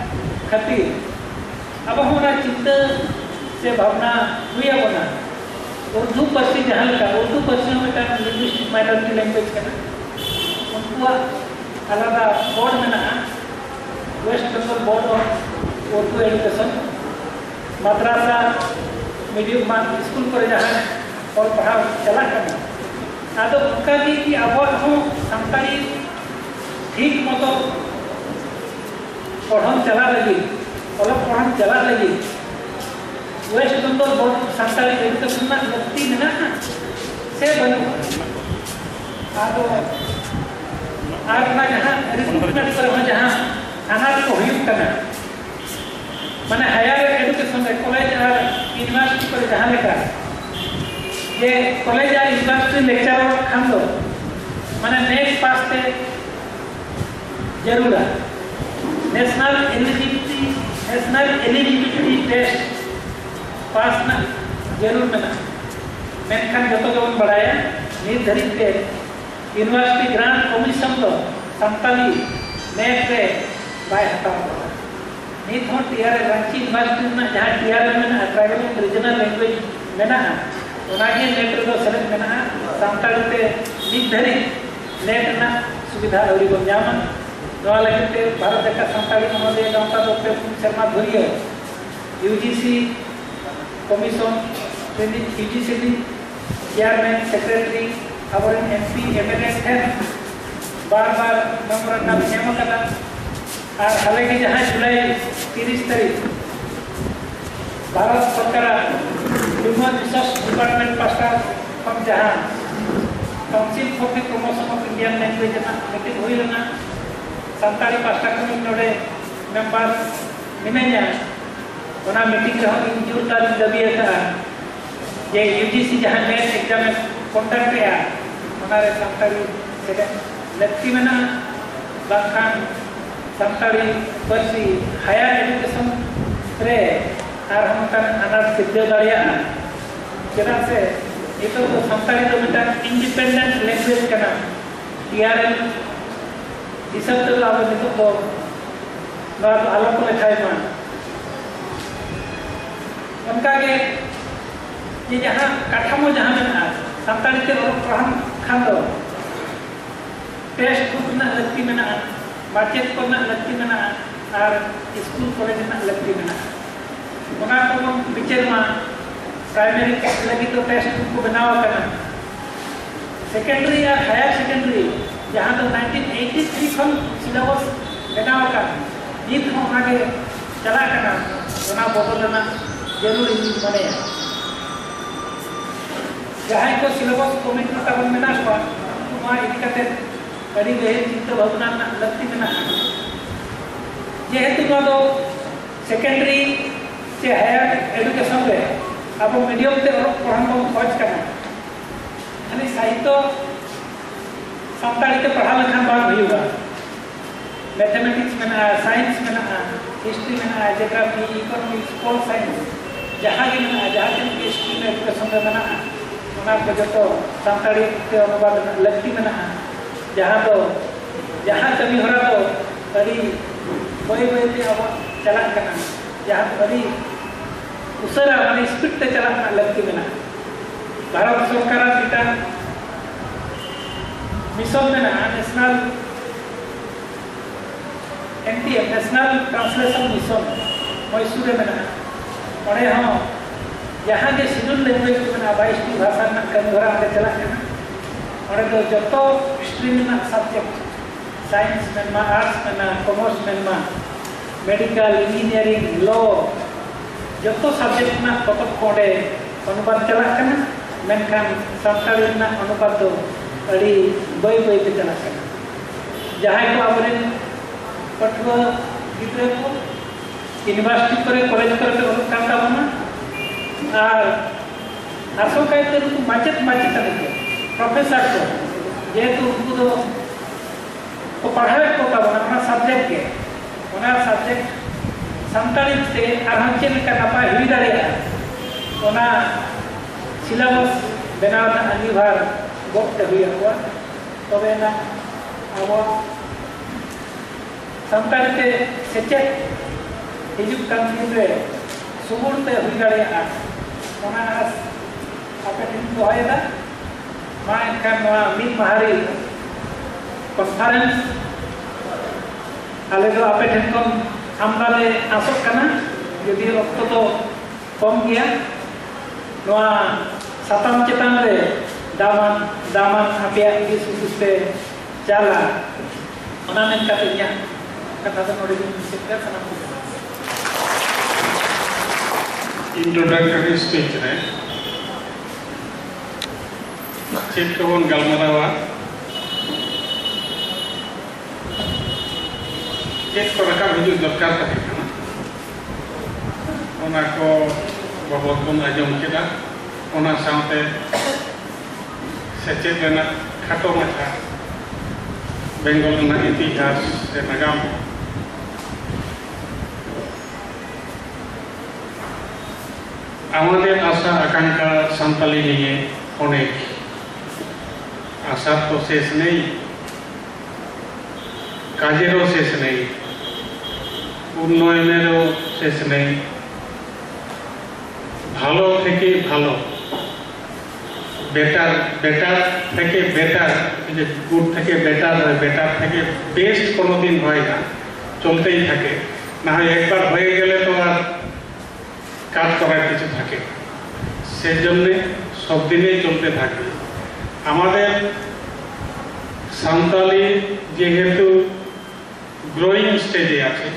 ᱠᱷᱟᱹᱛᱤᱨ ᱟᱵᱚ ᱦᱚᱸ ᱚᱱᱟ ᱪᱤᱱᱛᱟᱹ ᱥᱮ ᱵᱷᱟᱵᱽᱱᱟ ᱦᱩᱭ ᱟᱵᱚᱱᱟ᱾ ᱩᱨᱫᱩ ᱯᱟᱹᱨᱥᱤ ᱡᱟᱦᱟᱸ ᱞᱮᱠᱟ, ᱩᱨᱫᱩ ᱯᱟᱹᱨᱥᱤ ᱦᱚᱸ ᱢᱤᱫᱴᱟᱝ linguistic minority language ᱠᱟᱱᱟ᱾ ᱩᱱᱠᱩᱣᱟᱜ ᱟᱞᱟᱫᱟ ᱵᱳᱨᱰ ᱢᱮᱱᱟᱜᱼᱟ, West Bengal Board of Urdu Education, ᱢᱟᱫᱽᱨᱟᱥᱟ ᱢᱤᱰᱤᱭᱟᱢ ᱢᱟ ᱥᱠᱩᱞ ᱠᱚᱨᱮ ᱡᱟᱦᱟᱸ ᱚᱞ ᱯᱟᱲᱦᱟᱣ ᱪᱟᱞᱟᱜ ᱠᱟᱱᱟ᱾ ᱟᱫᱚ ᱚᱱᱠᱟ ᱜᱮ ᱠᱤ ᱟᱵᱚᱣᱟᱜ ᱦᱚᱸ ᱥᱟᱱᱛᱟᱲᱤ ᱴᱷᱤᱠ ᱢᱚᱛᱚ ᱯᱚᱲᱦᱚᱱ ᱪᱟᱞᱟᱜ ᱞᱟᱹᱜᱤᱫ, ᱚᱞᱚᱜ ᱯᱚᱲᱦᱚᱱ ᱪᱟᱞᱟᱜ ᱞᱟᱹᱜᱤᱫ West Bengal Board Santali education ᱨᱮᱱᱟᱜ ᱞᱟᱹᱠᱛᱤ ᱢᱮᱱᱟᱜᱼᱟ ᱥᱮ ᱵᱟᱹᱱᱩᱜᱼᱟ? ᱟᱫᱚ ᱟᱨ ᱚᱱᱟ ᱡᱟᱦᱟᱸ ᱨᱤᱠᱨᱩᱴᱢᱮᱱᱴ ᱠᱚᱨᱮ ᱦᱚᱸ ᱡᱟᱦᱟᱸ ᱟᱱᱟᱴ ᱠᱚ ᱦᱩᱭᱩᱜ ᱠᱟᱱᱟ, ᱢᱟᱱᱮ ᱦᱟᱭᱟᱨ ᱮᱰᱩᱠᱮᱥᱚᱱ ᱨᱮ ᱠᱚᱞᱮᱡᱽ ᱟᱨ ᱤᱭᱩᱱᱤᱵᱷᱟᱨᱥᱤᱴᱤ ᱠᱚᱨᱮ ᱡᱟᱦᱟᱸ ᱞᱮᱠᱟ ᱡᱮ ᱠᱚᱞᱮᱡᱽ ᱟᱨ ᱤᱭᱩᱱᱤᱵᱷᱟᱨᱥᱤᱴᱤ ᱞᱮᱠᱪᱟᱨᱟᱨ ᱠᱷᱟᱱ ᱫᱚ ᱢᱟᱱᱮ ᱱᱮᱴ ᱯᱟᱥ ᱛᱮ ᱡᱟᱹᱨᱩᱲᱟ, national eligibility, national eligibility test pass ᱨᱮᱱᱟᱜ ᱡᱟᱹᱨᱩᱲ ᱢᱮᱱᱟᱜᱼᱟ᱾ ᱢᱮᱱᱠᱷᱟᱱ ᱡᱚᱛᱚ ᱜᱮᱵᱚᱱ ᱵᱟᱲᱟᱭᱟ, ᱱᱤᱛ ᱫᱷᱟᱹᱨᱤᱡ ᱛᱮ University Grant Commission ᱫᱚ ᱥᱟᱱᱛᱟᱲᱤ NET ᱨᱮ ᱵᱟᱭ ᱦᱟᱛᱟᱣ ᱟᱠᱟᱫᱟ᱾ ᱱᱤᱛ ᱦᱚᱸ ᱴᱤ ᱟᱨ ᱮᱞ ᱨᱟᱺᱪᱤ University ᱨᱮᱱᱟᱜ ᱡᱟᱦᱟᱸ ᱴᱤ ᱟᱨ ᱮᱞ ᱢᱮᱱᱟᱜᱼᱟ, Tribal and Regional Language ᱢᱮᱱᱟᱜᱼᱟ, ᱚᱱᱟᱜᱮ NET ᱨᱮᱫᱚ ᱥᱮᱞᱮᱫ ᱢᱮᱱᱟᱜᱼᱟ᱾ ᱥᱟᱱᱛᱟᱲᱤ ᱛᱮ ᱱᱤᱛ ᱫᱷᱟᱹᱨᱤᱡ NET ᱨᱮᱱᱟᱜ ᱥᱩᱵᱤᱫᱷᱟ ᱟᱹᱣᱨᱤ ᱵᱚᱱ ᱧᱟᱢᱟ᱾ ᱱᱚᱣᱟ ᱞᱟᱹᱜᱤᱫ ᱛᱮ ᱵᱷᱟᱨᱚᱛ ᱡᱟᱠᱟᱛ ᱥᱟᱱᱛᱟᱲᱤ ᱚᱱᱚᱞᱤᱭᱟᱹ ᱜᱟᱶᱛᱟ ᱫᱚ ᱯᱮ ᱯᱩᱱ ᱥᱮᱨᱢᱟ ᱫᱷᱩᱨᱤᱭᱟᱹ ᱭᱩ ᱡᱤ ᱥᱤ ᱠᱚᱢᱤᱥᱚᱱ ᱨᱤᱱᱤᱡ, ᱭᱩ ᱡᱤ ᱥᱤ ᱨᱤᱱᱤᱡ ᱪᱮᱭᱟᱨᱢᱮᱱ, ᱥᱮᱠᱨᱮᱴᱟᱨᱤ, ᱟᱵᱚᱨᱮᱱ M P, M L A ᱴᱷᱮᱱ ᱵᱟᱨ ᱵᱟᱨ ᱢᱮᱢᱳᱨᱟᱱᱰᱟᱢ ᱮ ᱮᱢ ᱟᱠᱟᱫᱟ᱾ ᱟᱨ ᱦᱟᱞᱮ ᱜᱮ ᱡᱟᱦᱟᱸ ᱡᱩᱞᱟᱭ ᱛᱤᱨᱤᱥ ᱛᱟᱹᱨᱤᱠᱷ ᱵᱷᱟᱨᱚᱛ ᱥᱚᱨᱠᱟᱨᱟᱜ Human Resource Department ᱯᱟᱥᱴᱟ ᱠᱷᱚᱱ ᱡᱟᱦᱟᱸ Council for the Promotion of Indian Language ᱨᱮᱱᱟᱜ ᱢᱤᱴᱤᱝ ᱦᱩᱭ ᱞᱮᱱᱟ, ᱥᱟᱱᱛᱟᱲᱤ ᱯᱟᱥᱴᱟ ᱠᱷᱚᱱ ᱤᱧ ᱱᱚᱰᱮ ᱢᱮᱢᱵᱟᱨ ᱢᱤᱱᱟᱹᱧᱟ᱾ ᱚᱱᱟ ᱢᱤᱴᱤᱝ ᱨᱮᱦᱚᱸ ᱤᱧ ᱡᱳᱨᱫᱟᱨ ᱤᱧ ᱫᱟᱹᱵᱤ ᱟᱠᱟᱫᱼᱟ ᱡᱮ ᱭᱩ ᱡᱤ ᱥᱤ ᱡᱟᱦᱟᱸ NET exam ᱮ conduct ᱮᱫᱼᱟ, ᱚᱱᱟᱨᱮ ᱥᱟᱱᱛᱟᱲᱤ ᱥᱮᱞᱮᱫ ᱞᱟᱹᱠᱛᱤ ᱢᱮᱱᱟᱜᱼᱟ, ᱵᱟᱝᱠᱷᱟᱱ ᱥᱟᱱᱛᱟᱲᱤ ᱯᱟᱹᱨᱥᱤ higher education ᱨᱮ ᱟᱨᱦᱚᱸ ᱚᱱᱠᱟᱱ ᱟᱱᱟᱴ ᱥᱤᱨᱡᱟᱹᱣ ᱫᱟᱲᱮᱭᱟᱜᱼᱟ᱾ ᱪᱮᱫᱟᱜ ᱥᱮ ᱱᱤᱛᱚᱜ ᱫᱚ ᱥᱟᱱᱛᱟᱲᱤ ᱫᱚ ᱢᱤᱫᱴᱟᱝ independent language ᱠᱟᱱᱟ᱾ ᱴᱤ ᱟᱨ ᱮᱞ ᱦᱤᱥᱟᱹᱵ ᱛᱮᱫᱚ ᱟᱵᱚ ᱱᱤᱛᱚᱜ ᱫᱚ ᱱᱚᱣᱟ ᱫᱚ ᱟᱞᱚ ᱠᱚ ᱞᱮᱠᱷᱟᱭ ᱢᱟ᱾ ᱚᱱᱠᱟᱜᱮ ᱡᱮ ᱡᱟᱦᱟᱸ ᱠᱟᱴᱷᱟᱢᱳ ᱡᱟᱦᱟᱸ ᱢᱮᱱᱟᱜᱼᱟ, ᱥᱟᱱᱛᱟᱲᱤ ᱛᱮ ᱚᱞᱚᱜ ᱯᱟᱲᱦᱟᱣ ᱠᱷᱟᱱ ᱫᱚ ᱴᱮᱠᱥᱴ ᱵᱩᱠ ᱨᱮᱱᱟᱜ ᱞᱟᱹᱠᱛᱤ ᱢᱮᱱᱟᱜᱼᱟ, ᱢᱟᱪᱮᱫ ᱠᱚᱨᱮᱱᱟᱜ ᱞᱟᱹᱠᱛᱤ ᱢᱮᱱᱟᱜᱼᱟ, ᱟᱨ ᱥᱠᱩᱞ ᱠᱚᱞᱮᱡᱽ ᱨᱮᱱᱟᱜ ᱞᱟᱹᱠᱛᱤ ᱢᱮᱱᱟᱜᱼᱟ᱾ ᱚᱱᱟ ᱠᱚᱵᱚᱱ ᱵᱤᱪᱟᱹᱨ ᱢᱟ᱾ ᱯᱨᱟᱭᱢᱟᱨᱤ ᱞᱟᱹᱜᱤᱫ ᱫᱚ ᱴᱮᱠᱥᱴ ᱵᱩᱠ ᱠᱚ ᱵᱮᱱᱟᱣ ᱟᱠᱟᱱᱟ, ᱥᱮᱠᱮᱱᱰᱟᱨᱤ ᱟᱨ ᱦᱟᱭᱟᱨ ᱥᱮᱠᱮᱱᱰᱟᱨᱤ ᱡᱟᱦᱟᱸ ᱫᱚ nineteen eighty three ᱠᱷᱚᱱ ᱥᱤᱞᱮᱵᱟᱥ ᱵᱮᱱᱟᱣ ᱟᱠᱟᱱ, ᱱᱤᱛ ᱦᱚᱸ ᱚᱱᱟᱜᱮ ᱪᱟᱞᱟᱜ ᱠᱟᱱᱟ, ᱚᱱᱟ ᱵᱚᱫᱚᱞ ᱨᱮᱱᱟᱜ ᱡᱟᱹᱨᱩᱲ ᱤᱧ ᱢᱚᱱᱮᱭᱟ᱾ ᱡᱟᱦᱟᱸᱭ ᱠᱚ ᱥᱤᱞᱮᱵᱟᱥ ᱠᱚᱢᱤᱴᱤ ᱨᱮ ᱛᱟᱵᱚᱱ ᱢᱮᱱᱟᱜ ᱠᱚᱣᱟ, ᱩᱱᱠᱩ ᱱᱚᱣᱟ ᱤᱫᱤ ᱠᱟᱛᱮ ᱟᱹᱰᱤ ᱜᱟᱹᱦᱤᱨ ᱪᱤᱱᱛᱟᱹ ᱵᱷᱟᱵᱽᱱᱟ ᱨᱮᱱᱟᱜ ᱞᱟᱹᱠᱛᱤ ᱢᱮᱱᱟᱜᱼᱟ᱾ ᱡᱮᱦᱮᱛᱩ ᱱᱚᱣᱟ ᱫᱚ ᱥᱮᱠᱮᱱᱰᱟᱨᱤ ᱥᱮ ᱦᱟᱭᱟᱨ ᱮᱰᱩᱠᱮᱥᱚᱱ ᱨᱮ ᱟᱵᱚ ᱢᱤᱰᱤᱭᱟᱢ ᱛᱮ ᱚᱞᱚᱜ ᱯᱟᱲᱦᱟᱣ ᱵᱚᱱ ᱠᱷᱚᱡᱽ ᱠᱟᱱᱟ, ᱠᱷᱟᱹᱞᱤ ᱥᱟᱦᱤᱛᱛᱚ ᱥᱟᱱᱛᱟᱲᱤ ᱛᱮ ᱯᱟᱲᱦᱟᱣ ᱞᱮᱠᱷᱟᱱ ᱵᱟᱝ ᱦᱩᱭᱩᱜᱼᱟ᱾ ᱢᱮᱛᱷᱮᱢᱮᱴᱤᱠᱥ ᱢᱮᱱᱟᱜᱼᱟ, ᱥᱟᱭᱮᱱᱥ ᱢᱮᱱᱟᱜᱼᱟ, ᱦᱤᱥᱴᱨᱤ ᱢᱮᱱᱟᱜᱼᱟ, ᱡᱤᱭᱳᱜᱨᱟᱯᱷᱤ, ᱤᱠᱳᱱᱚᱢᱤᱠᱥ, ᱯᱚᱞ ᱥᱟᱭᱮᱱᱥ, ᱡᱟᱦᱟᱸ ᱜᱮ ᱢᱮᱱᱟᱜᱼᱟ, ᱡᱟᱦᱟᱸ ᱛᱤᱱᱟᱹᱜ ᱜᱮ ᱥᱴᱨᱤᱢ ᱮᱰᱩᱠᱮᱥᱚᱱ ᱨᱮ ᱢᱮᱱᱟᱜᱼᱟ, ᱚᱱᱟ ᱠᱚ ᱡᱚᱛᱚ ᱥᱟᱱᱛᱟᱲᱤ ᱛᱮ ᱚᱱᱩᱵᱟᱫ ᱨᱮᱱᱟᱜ ᱞᱟᱹᱠᱛᱤ ᱢᱮᱱᱟᱜᱼᱟ᱾ ᱡᱟᱦᱟᱸ ᱫᱚ, ᱡᱟᱦᱟᱸ ᱠᱟᱹᱢᱤ ᱦᱚᱨᱟ ᱫᱚ ᱟᱹᱰᱤ ᱵᱟᱹᱭ ᱵᱟᱹᱭ ᱛᱮ ᱟᱵᱚᱣᱟᱜ ᱪᱟᱞᱟᱜ ᱠᱟᱱᱟ, ᱡᱟᱦᱟᱸ ᱫᱚ ᱟᱹᱰᱤ ᱩᱥᱟᱹᱨᱟ, ᱢᱟᱱᱮ speed ᱛᱮ ᱪᱟᱞᱟᱜ ᱨᱮᱱᱟᱜ ᱞᱟᱹᱠᱛᱤ ᱢᱮᱱᱟᱜᱼᱟ᱾ ᱵᱷᱟᱨᱚᱛ ᱥᱚᱨᱠᱟᱨᱟᱜ ᱢᱤᱫᱴᱟᱝ mission ᱢᱮᱱᱟᱜᱼᱟ, National N T M, National Translation Mission, Mysore ᱨᱮ ᱢᱮᱱᱟᱜᱼᱟ᱾ ᱚᱸᱰᱮ ᱦᱚᱸ ᱡᱟᱦᱟᱸ ᱜᱮ scheduled language ᱠᱚ ᱢᱮᱱᱟᱜᱼᱟ, ᱵᱟᱭᱤᱥ ᱴᱤ ᱵᱷᱟᱥᱟ ᱨᱮᱱᱟᱜ ᱠᱟᱹᱢᱤ ᱦᱚᱨᱟ ᱚᱸᱰᱮ ᱪᱟᱞᱟᱜ ᱠᱟᱱᱟ᱾ ᱚᱸᱰᱮ ᱫᱚ ᱡᱚᱛᱚ stream ᱨᱮᱱᱟᱜ subject, science ᱢᱮᱱᱢᱟ, arts ᱢᱮᱱᱢᱟ, commerce ᱢᱮᱱᱢᱟ, medical, engineering, law, ᱡᱚᱛᱚ subject ᱨᱮᱱᱟᱜ ᱯᱚᱛᱚᱵ ᱠᱚ ᱚᱸᱰᱮ ᱚᱱᱩᱵᱟᱫ ᱪᱟᱞᱟᱜ ᱠᱟᱱᱟ᱾ ᱢᱮᱱᱠᱷᱟᱱ ᱥᱟᱱᱛᱟᱲᱤ ᱨᱮᱱᱟᱜ ᱚᱱᱩᱵᱟᱫ ᱫᱚ ᱟᱹᱰᱤ ᱵᱟᱹᱭ ᱵᱟᱹᱭ ᱛᱮ ᱪᱟᱞᱟᱜ ᱠᱟᱱᱟ᱾ ᱡᱟᱦᱟᱸᱭ ᱠᱚ ᱟᱵᱚᱨᱮᱱ ᱯᱟᱹᱴᱷᱩᱣᱟᱹ ᱜᱤᱫᱽᱨᱟᱹ ᱠᱚ university ᱠᱚᱨᱮ, college ᱠᱚᱨᱮ ᱠᱚ ᱚᱞᱚᱜ ᱠᱟᱱ ᱛᱟᱵᱚᱱᱟ, ᱟᱨ ᱟᱥᱚᱠᱟᱭᱛᱮ ᱱᱩᱠᱩ ᱢᱟᱪᱮᱫ ᱢᱟᱪᱮᱛᱟᱹᱱᱤ ᱠᱚ, professor ᱠᱚ, ᱡᱮᱦᱮᱛᱩ ᱩᱱᱠᱩ ᱫᱚ ᱠᱚ ᱯᱟᱲᱦᱟᱣᱮᱫ ᱠᱚ ᱛᱟᱵᱚᱱᱟ ᱚᱱᱟ subject ᱜᱮ, ᱚᱱᱟ subject ᱥᱟᱱᱛᱟᱲᱤ ᱛᱮ ᱟᱨᱦᱚᱸ ᱪᱮᱫ ᱞᱮᱠᱟ ᱱᱟᱯᱟᱭ ᱦᱩᱭ ᱫᱟᱲᱮᱭᱟᱜᱼᱟ, ᱚᱱᱟ syllabus ᱵᱮᱱᱟᱣ ᱨᱮᱱᱟᱜ ᱟᱸᱜᱤᱵᱷᱟᱨ ᱜᱚᱜ ᱛᱮ ᱦᱩᱭ ᱟᱠᱚᱣᱟ᱾ ᱛᱚᱵᱮ ᱮᱱᱟᱜ ᱟᱵᱚᱣᱟᱜ ᱥᱟᱱᱛᱟᱲᱤ ᱛᱮ ᱥᱮᱪᱮᱫ ᱦᱤᱡᱩᱜ ᱠᱟᱱ ᱫᱤᱱ ᱨᱮ ᱥᱩᱜᱩᱲ ᱛᱮ ᱦᱩᱭ ᱫᱟᱲᱮᱭᱟᱜᱼᱟ, ᱚᱱᱟ ᱟᱸᱥ ᱟᱯᱮ ᱴᱷᱮᱱ ᱫᱚᱦᱚᱭᱮᱫᱟ᱾ ᱢᱟ ᱮᱱᱠᱷᱟᱱ ᱱᱚᱣᱟ ᱢᱤᱫ ᱢᱟᱦᱟ ᱨᱮ conference ᱟᱞᱮ ᱫᱚ ᱟᱯᱮ ᱴᱷᱮᱱ ᱠᱷᱚᱱ ᱟᱢᱫᱟ ᱞᱮ ᱟᱸᱥᱚᱜ ᱠᱟᱱᱟ᱾ ᱡᱩᱫᱤ ᱚᱠᱛᱚ ᱫᱚ ᱠᱚᱢ ᱜᱮᱭᱟ, ᱱᱚᱣᱟ ᱥᱟᱛᱟᱢ ᱪᱮᱛᱟᱱ ᱨᱮ ᱫᱟᱢᱟᱱ ᱫᱟᱢᱟᱱ ᱟᱯᱮᱭᱟᱜ ᱫᱤᱥ ᱦᱩᱫᱤᱥ ᱯᱮ ᱪᱟᱞᱟ᱾ ᱚᱱᱟ ᱢᱮᱱ ᱠᱟᱛᱮ ᱤᱧᱟᱹᱜ ᱠᱟᱛᱷᱟ ᱫᱚ ᱱᱚᱰᱮ ᱜᱤᱧ ᱢᱩᱪᱟᱹᱫ ᱮᱫᱟ᱾ ᱥᱟᱱᱟᱢ ᱠᱚᱜᱮ introductory speech ᱨᱮ ᱪᱮᱫ ᱠᱚᱵᱚᱱ ᱜᱟᱞᱢᱟᱨᱟᱣᱟ, ᱪᱮᱫ ᱠᱚ ᱨᱟᱠᱟᱵ ᱦᱤᱡᱩᱜ ᱫᱚᱨᱠᱟᱨ ᱛᱟᱦᱮᱸ ᱠᱟᱱᱟ, ᱚᱱᱟ ᱠᱚ ᱵᱟᱵᱚᱫ ᱵᱚᱱ ᱟᱸᱡᱚᱢ ᱠᱮᱫᱟ᱾ ᱚᱱᱟ ᱥᱟᱶᱛᱮ ᱥᱮᱪᱮᱫ ᱨᱮᱱᱟᱜ ᱠᱷᱟᱴᱚ ᱢᱟᱪᱷᱟ ᱵᱮᱝᱜᱚᱞ ᱨᱮᱱᱟᱜ ᱤᱛᱤᱦᱟᱥ ᱥᱮ ᱱᱟᱜᱟᱢ, আমাদের আশা আকাঙ্ক্ষা সান্তালি নিয়ে অনেক। আশার তো শেষ নেই, কাজেরও শেষ নেই, উন্নয়নেরও শেষ নেই। ভালো থেকে ভালো, বেটার, বেটার থেকে বেটার, যে গুড থেকে বেটার হয়, বেটার থেকে বেস্ট কোনোদিন হয় না, চলতেই থাকে। না হয় একবার হয়ে গেলে তো আর কাজ করার কিছু থাকে, সেজন্য সব দিনেই চলতে থাকবে। আমাদের সাঁওতালি যেহেতু গ্রোয়িং স্টেজে আছে,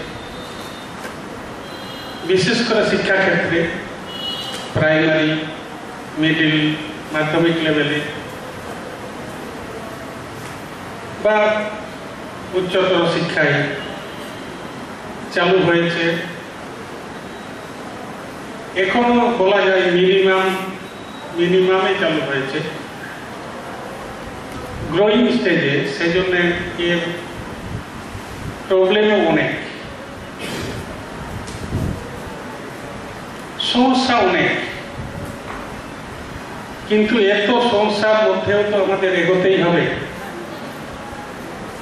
বিশেষ করে শিক্ষাক্ষেত্রে, প্রাইমারি, মিডিল, মাধ্যমিক লেভেলে বা উচ্চতর শিক্ষায় চালু হয়েছে। এখনো বলা যায় মিনিমাম, মিনিমামে চালু হয়েছে, গ্রোয়িং স্টেজে, সেজন্য এর প্রবলেমও অনেক, সমস্যা অনেক। কিন্তু এত সমস্যার মধ্যেও তো আমাদের এগোতেই হবে।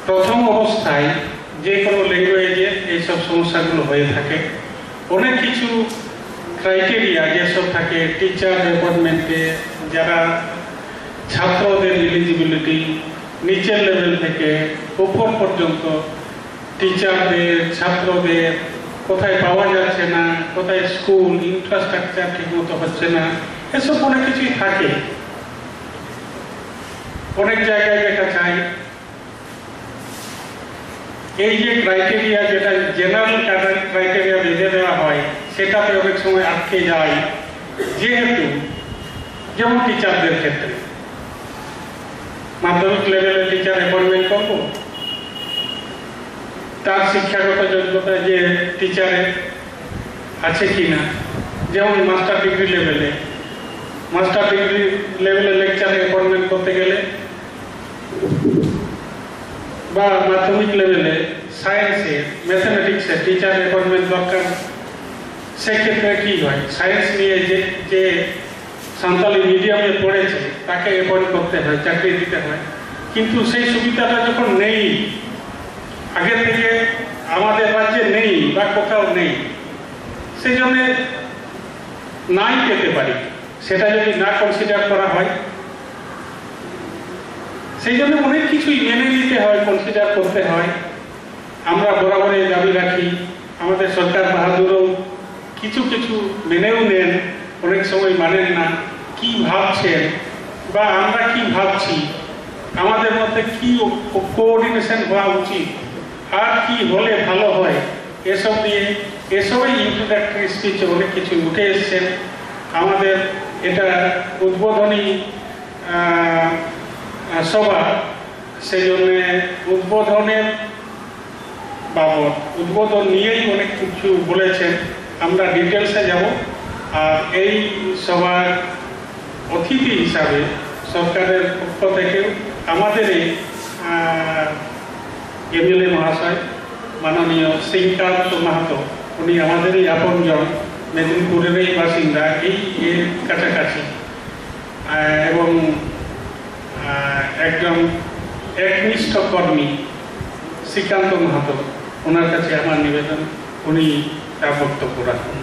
প্রথম অবস্থায় যে কোনো ল্যাঙ্গুয়েজে এইসব সমস্যাগুলো হয়ে থাকে। অনেক কিছু ক্রাইটেরিয়া যেসব থাকে টিচার অ্যাপয়েন্টমেন্টে, যারা ছাত্রদের এলিজিবিলিটি নিচের লেভেল থেকে উপর পর্যন্ত, টিচারদের, ছাত্রদের কোথায় পাওয়া যাচ্ছে না, কোথায় স্কুল ইনফ্রাস্ট্রাকচার ঠিকমতো হচ্ছে না, এসব অনেক কিছুই থাকে। অনেক জায়গায় দেখা যায় এই যে ক্রাইটেরিয়া, যেটা জেনারেল ক্রাইটেরিয়া বেঁধে দেওয়া হয়, সেটাতে অনেক সময় আটকে যায়। যেহেতু যেমন টিচারদের ক্ষেত্রে মাধ্যমিক লেভেলে টিচার অ্যাপয়েন্টমেন্ট করবো, তার শিক্ষাগত যোগ্যতা যে টিচারের আছে কি না, যেমন মাস্টার ডিগ্রি লেভেলে, মাস্টার ডিগ্রি লেভেলে লেকচার অ্যাপয়েন্টমেন্ট করতে গেলে বা মাধ্যমিক লেভেলে সায়েন্সে, ম্যাথমেটিক্সে টিচার অ্যাপয়েন্টমেন্ট দরকার। সেক্ষেত্রে কি হয়, সায়েন্স নিয়ে যে যে সাঁওতালি মিডিয়ামে পড়েছে, তাকে অ্যাপয়েন্ট করতে হয়, চাকরি দিতে হয়, কিন্তু সেই সুবিধাটা যখন নেই, আগে থেকে আমাদের রাজ্যে নেই বা কোথাও নেই, সেই জন্য নাই পেতে পারি। সেটা যদি না কনসিডার করা হয়, সেই জন্য অনেক কিছুই মেনে নিতে হয়, কনসিডার করতে হয়। আমরা বরাবরই দাবি রাখি, আমাদের সরকার বাহাদুরও কিছু কিছু মেনেও নেন, অনেক সময় মানেন না। কি ভাবছেন বা আমরা কি ভাবছি, আমাদের মধ্যে কি কোঅর্ডিনেশন হওয়া উচিত, আর কি হলে ভালো হয়, এসব নিয়ে, এসবই ইন্ট্রোডাক্টরি স্পিচে অনেক কিছু উঠে এসছেন। আমাদের এটা উদ্বোধনী আহ, আহ, সভা, সেই জন্য উদ্বোধনের বাবদ, উদ্বোধন নিয়েই অনেক কিছু বলেছেন। আমরা ডিটেলসে যাব। আর এই সভার অতিথি হিসাবে সরকারের পক্ষ থেকে আমাদের এই এমএলএ মহাশয়, মাননীয় শ্রীকান্ত মাহাতো, উনি আমাদেরই আপনজন, মেদিনীপুরেরই বাসিন্দা, এই এর কাছাকাছি, আহ, এবং আহ, একজন একনিষ্ঠ কর্মী শ্রীকান্ত মাহাতো, ওনার কাছে আমার নিবেদন, উনি তার বক্তব্য রাখুন।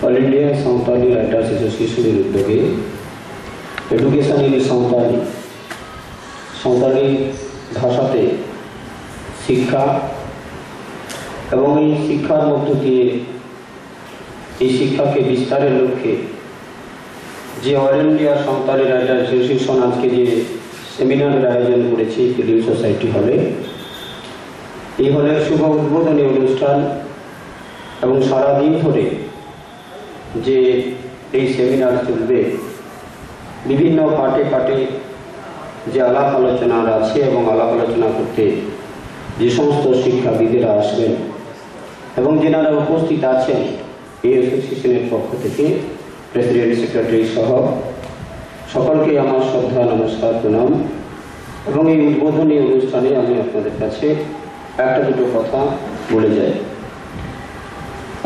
অল ইন্ডিয়া সাঁওতালি রাইটার্স অ্যাসোসিয়েশনের উদ্যোগে এডুকেশন ইন সাঁওতালি, সাঁওতালি ভাষাতে শিক্ষা এবং এই শিক্ষার মধ্য দিয়ে এই শিক্ষাকে বিস্তারের লক্ষ্যে যে all India Santali writer association আজকে যে সেমিনারের আয়োজন করেছে ফিল্ম সোসাইটি হলে, এই হলের শুভ উদ্বোধনী অনুষ্ঠান এবং সারাদিন ধরে যে এই সেমিনার চলবে, বিভিন্ন পার্টে পার্টে যে আলাপ আলোচনা আছে এবং আলাপ আলোচনা করতে যে সমস্ত শিক্ষাবিদেরা আসবেন এবং যেনারা উপস্থিত আছেন এই অ্যাসোসিয়েশনের পক্ষ থেকে, প্রেসিডেন্ট, সেক্রেটারি সহ সকলকে আমার শ্রদ্ধা, নমস্কার, প্রণাম। এবং এই উদ্বোধনী অনুষ্ঠানে আমি আপনাদের কাছে একটা দুটো কথা ভুলে যায়।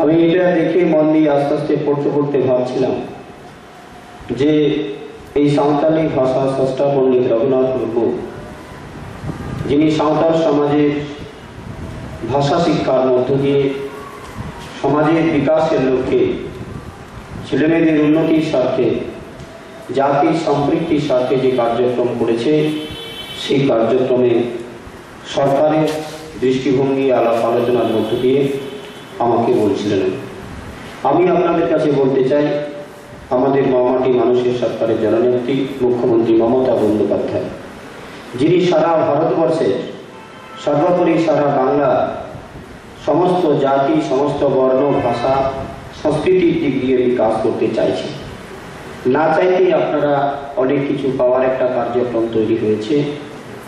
আমি এটা দেখে মন দিয়ে আস্তে আস্তে পড়তে পড়তে ভাবছিলাম যে এই সাঁওতালি ভাষা স্রষ্টা পণ্ডিত রঘুনাথ মুর্মু, যিনি সাঁওতাল সমাজের ভাষা শিক্ষার মধ্য দিয়ে সমাজের বিকাশের লক্ষ্যে, ছেলেমেয়েদের উন্নতির স্বার্থে, জাতির সম্পৃক্তির স্বার্থে যে কার্যক্রম করেছে, সেই কার্যক্রমে সরকারের দৃষ্টিভঙ্গি আলাপ আলোচনার মধ্য দিয়ে আমাকে বলছিলেন। আমি আপনাদের কাছে বলতে চাই, আমাদের মা মাটি মানুষের সরকারের জননেত্রী মুখ্যমন্ত্রী মমতা বন্দ্যোপাধ্যায়, যিনি সারা ভারতবর্ষের, সর্বোপরি সারা বাংলা, সমস্ত জাতি, সমস্ত বর্ণ, ভাষা, সংস্কৃতির দিক দিয়ে বিকাশ করতে চাইছে। না চাইতেই আপনারা অনেক কিছু পাওয়ার একটা কার্যক্রম তৈরি হয়েছে।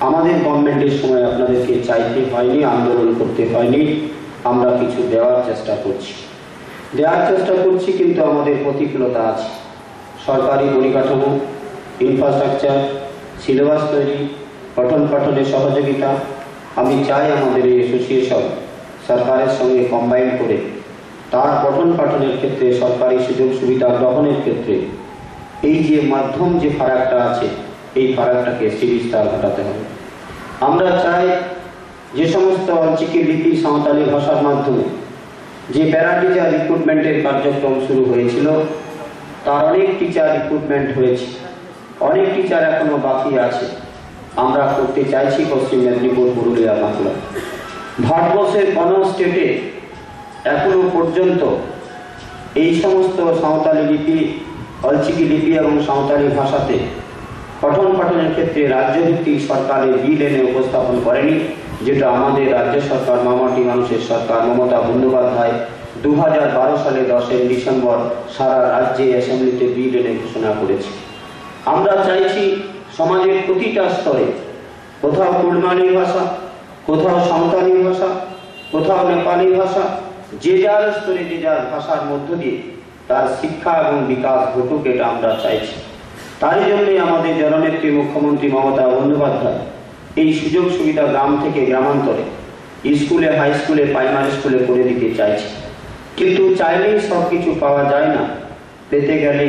আমাদের গভর্নমেন্টের সময় আপনাদেরকে চাইতে হয়নি, আন্দোলন করতে হয়নি। আমরা কিছু দেওয়ার চেষ্টা করছি, দেওয়ার চেষ্টা করছি, কিন্তু আমাদের প্রতিকূলতা আছে। সরকারি পরিকাঠামো, ইনফ্রাস্ট্রাকচার, সিলেবাস তৈরি, পঠন পাঠনের সহযোগিতা। আমি চাই আমাদের এই অ্যাসোসিয়েশন সরকারের সঙ্গে কম্বাইন করে তার পঠন পাঠনের ক্ষেত্রে, সরকারি সুযোগ সুবিধা গ্রহণের ক্ষেত্রে এই যে মাধ্যম, যে ফারাকটা আছে, এই ফারাকটাকে সিরিজ তার ঘটাতে হবে। আমরা চাই যে সমস্ত অলচিকি লিপি সাঁওতালি ভাষার মাধ্যমে যে প্যারা টিচার রিক্রুটমেন্টের কার্যক্রম শুরু হয়েছিল, তার অনেক টিচার রিক্রুটমেন্ট হয়েছে, অনেক টিচার এখনো বাকি আছে। আমরা করতে চাইছি পশ্চিম মেদিনীপুর, পুরুলিয়া, বাঁকুড়া। ভারতবর্ষের কোনো স্টেটে এখনো পর্যন্ত এই সমস্ত সাঁওতালি লিপি, অলচিকি লিপি এবং সাঁওতালি ভাষাতে পঠন পাঠনের ক্ষেত্রে রাজ্যভিত্তিক সরকারের বিল এনে উপস্থাপন করেনি, যেটা আমাদের রাজ্য সরকার, মা মাটি মানুষের সরকার, মমতা বন্দ্যোপাধ্যায় দু হাজার বারো সালে দশই ডিসেম্বর সারা রাজ্যে অ্যাসেম্বলিতে বিল এনে ঘোষণা করেছে। আমরা চাইছি সমাজের প্রতিটা স্তরে, কোথাও কুড়মালি ভাষা, কোথাও সাঁওতালি ভাষা, কোথাও নেপালি ভাষা, যে যার স্তরে যে যার ভাষার মধ্য দিয়ে তার শিক্ষা এবং বিকাশ ঘটুক, এটা আমরা চাইছি। তারই জন্যই আমাদের জননেত্রী মুখ্যমন্ত্রী মমতা বন্দ্যোপাধ্যায় এই সুযোগ সুবিধা গ্রাম থেকে গ্রামান্তরে স্কুলে, হাই স্কুলে, প্রাইমারি স্কুলে করে দিতে চাইছি, কিন্তু চাইলেই সব কিছু পাওয়া যায় না। পেতে গেলে,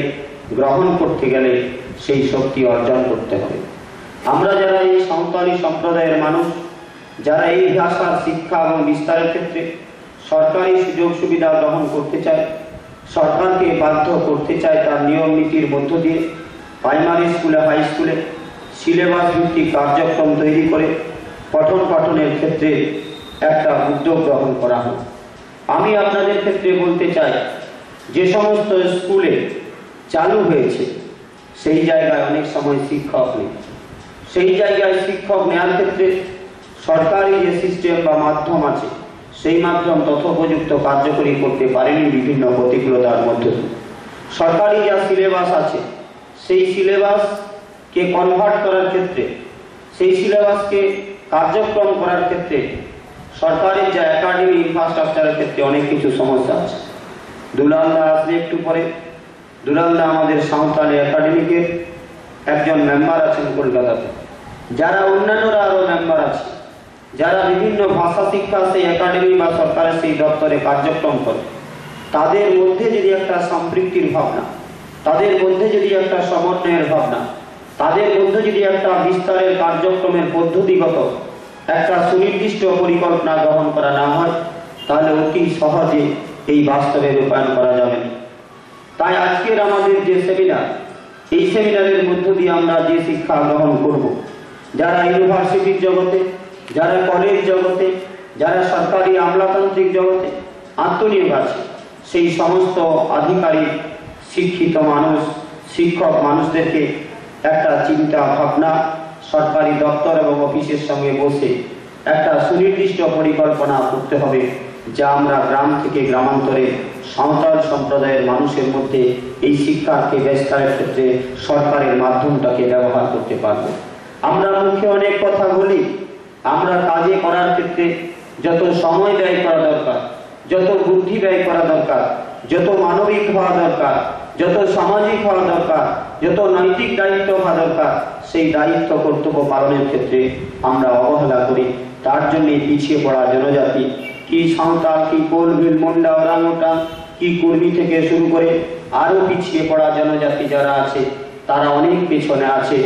গ্রহণ করতে গেলে সেই শক্তি অর্জন করতে হবে। আমরা যারা এই সাঁওতালি সম্প্রদায়ের মানুষ, যারা এই ভাষার শিক্ষা এবং বিস্তারের ক্ষেত্রে সরকারি সুযোগ সুবিধা গ্রহণ করতে চাই, সরকারকে বাধ্য করতে চাই তার নিয়ম নীতির মধ্য দিয়ে প্রাইমারি স্কুলে, হাই স্কুলে সিলেবাস ভিত্তিক কার্যক্রম তৈরি করে পঠন পাঠনের ক্ষেত্রে একটা উদ্যোগ গ্রহণ করা হোক। আমি আপনাদের ক্ষেত্রে বলতে চাই, যে সমস্ত স্কুলে চালু হয়েছে, সেই জায়গায় অনেক সময় শিক্ষক নেই। সেই জায়গায় শিক্ষক নেওয়ার ক্ষেত্রে সরকারি যে সিস্টেম বা মাধ্যম আছে, সেই মাধ্যম তথোপযুক্ত কার্যকরী করতে পারেনি বিভিন্ন প্রতিকূলতার মধ্য দিয়ে। সরকারি যা সিলেবাস আছে, সেই সিলেবাসকে কনভার্ট করার ক্ষেত্রে, সেই সিলেবাসকে কার্যক্রম করার ক্ষেত্রে সরকারের যা একাডেমি ইনফ্রাস্ট্রাকচারের ক্ষেত্রে অনেক কিছু সমস্যা আছে। দুলাল দা আসলে একটু পরে। দুলাল দা আমাদের সাঁওতালি একাডেমিকের একজন মেম্বার আছেন কলকাতাতে, যারা অন্যান্যরা আরও মেম্বার আছে, যারা বিভিন্ন ভাষা শিক্ষা সেই একাডেমি বা সরকারের সেই দপ্তরে কার্যক্রম করে, তাদের মধ্যে যদি একটা সম্পৃক্তির ভাবনা, তাদের মধ্যে যদি একটা সমন্বয়ের ভাবনা, তাদের মধ্যে যদি একটা বিস্তারের কার্যক্রমের পদ্ধতিগত একটা সুনির্দিষ্ট পরিকল্পনা গ্রহণ করা না হয়, তাহলে অতি সহজে এই বাস্তবে রূপায়ণ করা যাবে না। তাই আজকের আমাদের যে সেমিনার, এই সেমিনারের মধ্য দিয়ে আমরা যে শিক্ষা গ্রহণ করব, যারা ইউনিভার্সিটির জগতে, যারা কলেজ জগতে, যারা সরকারি আমলাতান্ত্রিক জগতে আত্মনিয়োগ আছে, সেই সমস্ত আধিকারিক, শিক্ষিত মানুষ, শিক্ষক মানুষদেরকে একটা চিন্তা ভাবনা সরকারি দপ্তর এবং অফিসের সঙ্গে বসে একটা সুনির্দিষ্ট পরিকল্পনা করতে হবে, যা আমরা গ্রাম থেকে গ্রামান্তরে সাঁওতাল সম্প্রদায়ের মানুষের মধ্যে এই শিক্ষাকে বিস্তারের ক্ষেত্রে সরকারের মাধ্যমটাকে ব্যবহার করতে পারব। আমরা মুখে অনেক কথা বলি, আমরা কাজে করার ক্ষেত্রে যত সময় ব্যয় করা দরকার, যত বুদ্ধি ব্যয় করা দরকার, যত মানবিক হওয়া দরকার, যত সামাজিক হওয়া দরকার, যত নৈতিক দায়িত্ব হওয়া দরকার, সেই দায়িত্ব কর্তব্য পালনের ক্ষেত্রে আমরা অবহেলা করি। তার জন্য পিছিয়ে পড়া জনজাতি, কি সাঁওতাল, কি কোল, ভিল, মুন্ডা, ওরাং ওরাং, কি কুর্মি থেকে শুরু করে আরো পিছিয়ে পড়া জনজাতি যারা আছে, তারা অনেক পিছনে আছে।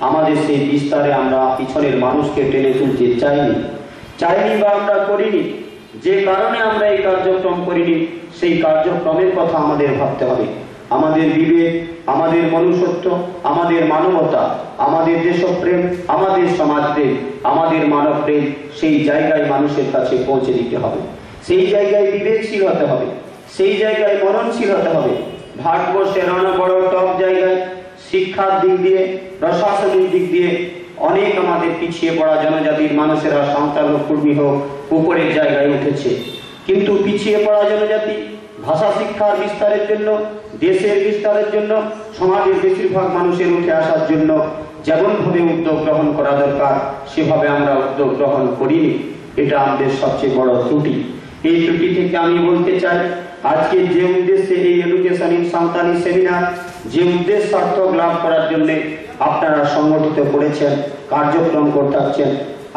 আমাদের সেই বিস্তারে আমরা পিছনের মানুষকে টেনে তুলতে চাইনি, চাইনি বা আমরা করিনি। যে কারণে আমরা এই কার্যক্রম করিনি, সেই কার্যক্রমের কথা আমাদের ভাবতে হবে। আমাদের বিবেক, আমাদের মনুষ্যত্ব, আমাদের মানবতা, আমাদের দেশপ্রেম, আমাদের সমাজপ্রেম, আমাদের মানবপ্রেম সেই জায়গায় মানুষের কাছে পৌঁছে দিতে হবে। সেই জায়গায় বিবেকশীল হতে হবে, সেই জায়গায় মননশীল হতে হবে। ভারতবর্ষের অনেক বড় টপ জায়গায় শিক্ষার দিক দিয়ে, প্রশাসনিক দিক দিয়ে অনেক আমাদের পিছিয়ে পড়া জনজাতির মানুষেরা, সাঁওতাল হোক, কুর্মি হোক, উপরের জায়গায় উঠেছে। কিন্তু পিছিয়ে পড়া জনজাতি ভাষা শিক্ষার বিস্তারের জন্য, দেশের বিস্তারের জন্য, সমাজের বেশিরভাগ মানুষের উঠে আসার জন্য যেমনভাবে উদ্যোগ গ্রহণ করা দরকার, সেভাবে আমরা উদ্যোগ গ্রহণ করিনি। এটা আমাদের সবচেয়ে বড় ত্রুটি। এই ত্রুটি থেকে আমি বলতে চাই, আজকে যে উদ্দেশ্যে এই এডুকেশন ইন সাঁওতালি সেমিনার, যে উদ্দেশ্য সার্থক লাভ করার জন্য আপনারা সংগঠিত করেছেন, কার্যক্রম করে থাকছেন,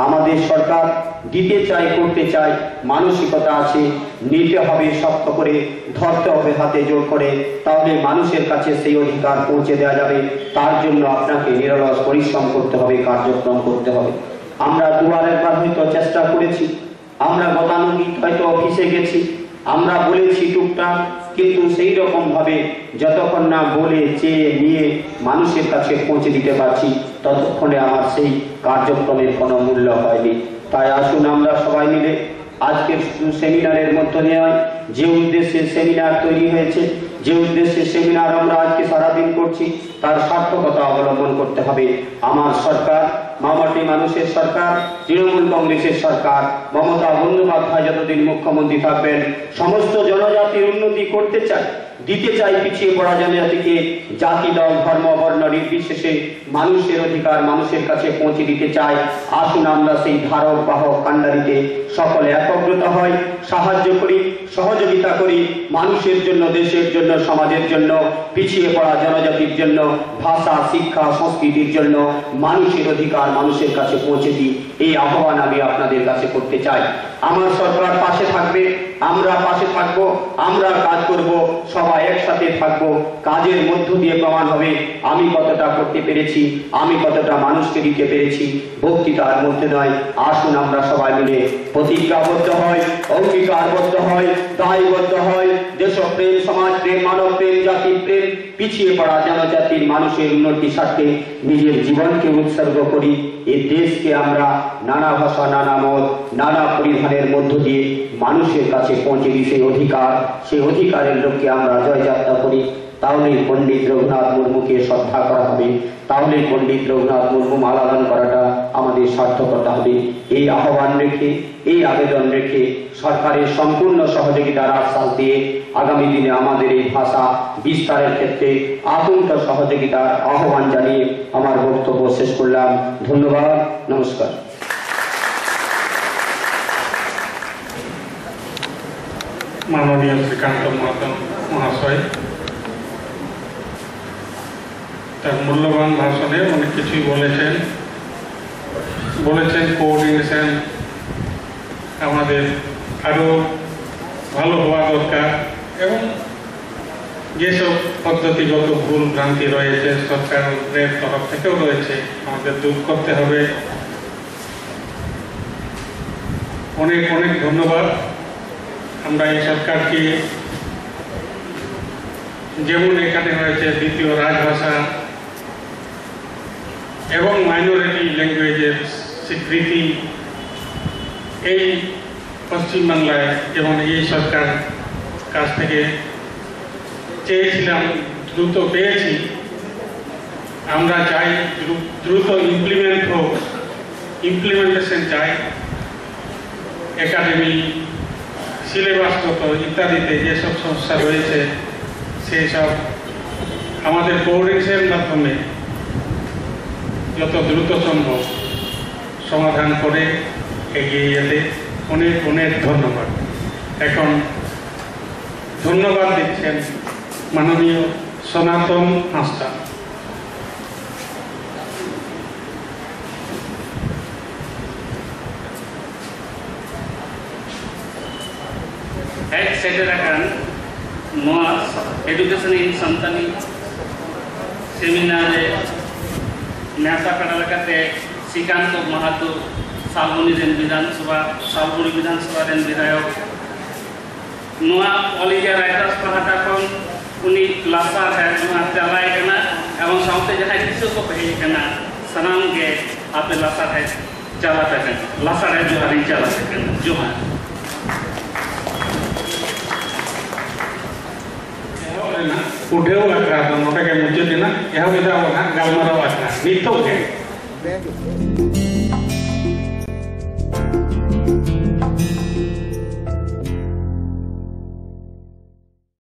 আমাদের সরকার দিতে চায়, করতে চায়, মানসিকতা আছে, নিতে হবে শক্ত করে, ধরতে হবে হাতে জোর করে, তাহলে মানুষের কাছে সেই অধিকার পৌঁছে দেওয়া যাবে। তার জন্য আপনাকে নিরলস পরিশ্রম করতে হবে, কার্যক্রম করতে হবে। আমরা দুবার একবার হয়তো চেষ্টা করেছি, আমরা গতানুগতিক হয়তো অফিসে গেছি, আমরা বলেছি টুকটাক, কিন্তু সেই রকম ভাবে যতক্ষণ না বলে চেয়ে নিয়ে মানুষের কাছে পৌঁছে দিতে পারছি, ততক্ষণে আমার সেই কার্যক্রমের কোনো মূল্য হয়নি। তাই আসুন আমরা সবাই মিলে আজকের শুধু সেমিনারের মধ্য দিয়ে নয়, যে উদ্দেশ্যে সেমিনার তৈরি হয়েছে, যে উদ্দেশ্যে সেমিনার আমরা আজকে সারাদিন করছি, তার সার্থকতা অবলম্বন করতে হবে। আমার সরকার, মামাটি মানুষের সরকার, তৃণমূল কংগ্রেসের সরকার, মমতা বন্দ্যোপাধ্যায় যতদিন মুখ্যমন্ত্রী থাকবেন, সমস্ত জনজাতির উন্নতি করতে চাই। দিতে চাই পিছিয়ে পড়া জনজাতিকে জাতি, দল, ধর্ম, বর্ণ নির্বিশেষে মানুষের অধিকার মানুষের কাছে পৌঁছে দিতে চাই। আসুন আমরা সেই ধারক বাহক কাণ্ডারিতে সকলে একত্রিত হই, সাহায্য করি, সহযোগিতা করি, মানুষের জন্য, দেশের জন্য, সমাজের জন্য, পিছিয়ে পড়া জনজাতির জন্য, ভাষা, শিক্ষা, সংস্কৃতির জন্য, মানুষের অধিকার মানুষের কাছে পৌঁছে দিই। এই আহ্বান আমি আপনাদের কাছে করতে চাই। আমার সরকার পাশে থাকবে, আমরা পাশে থাকবো, আমরা কাজ করব। সবাই একসাথে থাকবো। কাজের মধ্য দিয়ে প্রমাণ হবে আমি কতটা করতে পেরেছি, আমি কতটা মানুষকে দিতে পেরেছি। বক্তৃতার মধ্যে নয়, আসুন আমরা সবাই মিলে প্রতিজ্ঞাবদ্ধ হই, অঙ্গীকারবদ্ধ হই, দায়বদ্ধ হই। দেশপ্রেম, সমাজপ্রেম, মানবপ্রেম, জাতিপ্রেম, পিছিয়ে পড়া জনজাতির মানুষের উন্নতি স্বার্থে নিজের জীবনকে উৎসর্গ করি। এ দেশকে আমরা নানা ভাষা, নানা মত, নানা পরিধানের মধ্য দিয়ে মানুষের কাছে পৌঁছে দিই। সেই অধিকার, সেই অধিকারের লক্ষ্যে আমরা জয়যাত্রা করি। তাহলেই পণ্ডিত রঘুনাথ মুর্মুকে শ্রদ্ধা করা হবে, তাহলেই পণ্ডিত রঘুনাথ মুর্মু মালাদান করাটা আমাদের সার্থকতা হবে। এই আহ্বান রেখে, এই আবেদন রেখে সরকারের সম্পূর্ণ সহযোগিতার আশ্বাস দিয়ে আগামী দিনে আমাদের এই ভাষা বিস্তারের ক্ষেত্রে আকুণ্ঠ সহযোগিতার আহ্বান জানিয়ে আমার বক্তব্য শেষ করলাম। ধন্যবাদ, নমস্কার। মাননীয় শ্রীকান্ত মহাজন মহাশয় তার মূল্যবান ভাষণে অনেক কিছুই বলেছেন, বলেছেন কোঅর্ডিনেশন আমাদের আরও ভালো হওয়া দরকার এবং যেসব পদ্ধতিগত ভুল ভ্রান্তি রয়েছে সরকারের তরফ থেকেও রয়েছে, আমাদের দূর করতে হবে। অনেক অনেক ধন্যবাদ। আমরা এই সরকারকে, যেমন এখানে হয়েছে দ্বিতীয় রাজভাষা এবং মাইনরিটি ল্যাঙ্গুয়েজের স্বীকৃতি, এই পশ্চিমবাংলায় যেমন এই সরকার কাছ থেকে চেয়েছিলাম, দ্রুত পেয়েছি। আমরা চাই দ্রু- দ্রুত ইমপ্লিমেন্ট হোক, ইমপ্লিমেন্টেশন চাই। একাডেমি, সিলেবাসগত ইত্যাদিতে যেসব সমস্যা রয়েছে সেই সব আমাদের কোঅর্ডিনেশন মাধ্যমে যত দ্রুত সম্ভব সমাধান করে এগিয়ে যেতে অনেক অনেক ধন্যবাদ। এখন ধন্যবাদ দিচ্ছেন মাননীয় সনাতন হাঁসদা। ᱦᱮᱡ ᱥᱮᱴᱮᱨ ᱟᱠᱟᱱ ᱱᱚᱣᱟ Education in Santali seminar ᱨᱮ ᱱᱮᱣᱛᱟ ᱯᱮᱲᱟ ᱞᱮᱠᱟᱛᱮ ᱥᱨᱤᱠᱟᱱᱛ ᱢᱟᱦᱟᱛᱳ, ᱥᱟᱞᱵᱚᱱᱤ ᱨᱮᱱ ᱵᱤᱫᱷᱟᱱ ᱥᱚᱵᱷᱟ, ᱥᱟᱞᱵᱚᱱᱤ ᱵᱤᱫᱷᱟᱱ ᱥᱚᱵᱷᱟ ᱨᱮᱱ ᱵᱤᱫᱷᱟᱭᱚᱠ, ᱱᱚᱣᱟ All India Writers ᱯᱟᱦᱴᱟ ᱠᱷᱚᱱ ᱩᱱᱤ ᱞᱟᱥᱟᱲᱦᱮᱫ ᱱᱚᱣᱟ ᱪᱟᱞᱟᱭ ᱠᱟᱱᱟ, ᱮᱵᱚᱝ ᱥᱟᱶᱛᱮ ᱡᱟᱦᱟᱸᱭ ᱫᱤᱥᱩᱣᱟᱹ ᱠᱚ ᱦᱮᱡ ᱟᱠᱟᱱᱟ, ᱥᱟᱱᱟᱢ ᱜᱮ ᱟᱯᱮ ᱞᱟᱥᱟᱲᱦᱮᱫ ᱪᱟᱞᱟᱛᱮ ᱠᱟᱱᱟ, ᱞᱟᱥᱟᱲᱦᱮᱫ ᱡᱚᱦᱟᱨᱤᱧ ᱪᱟᱞᱟᱛᱮ ᱠᱟᱱᱟ᱾ ᱡᱚᱦᱟᱨ᱾ ᱮᱦᱚᱵ ᱨᱮᱱᱟᱜ ᱩᱰᱷᱟᱹᱣ ᱟᱠᱷᱲᱟ ᱫᱚ ᱱᱚᱰᱮ ᱜᱮ ᱢᱩᱪᱟᱹᱫ ᱮᱱᱟ᱾ ᱮᱦᱚᱵ ᱮᱫᱟ ᱵᱚᱱ ᱦᱟᱸᱜ ᱜᱟᱞᱢᱟᱨᱟᱣ ᱟᱠᱷᱲᱟ ᱱᱤᱛᱚᱜ ᱜᱮ᱾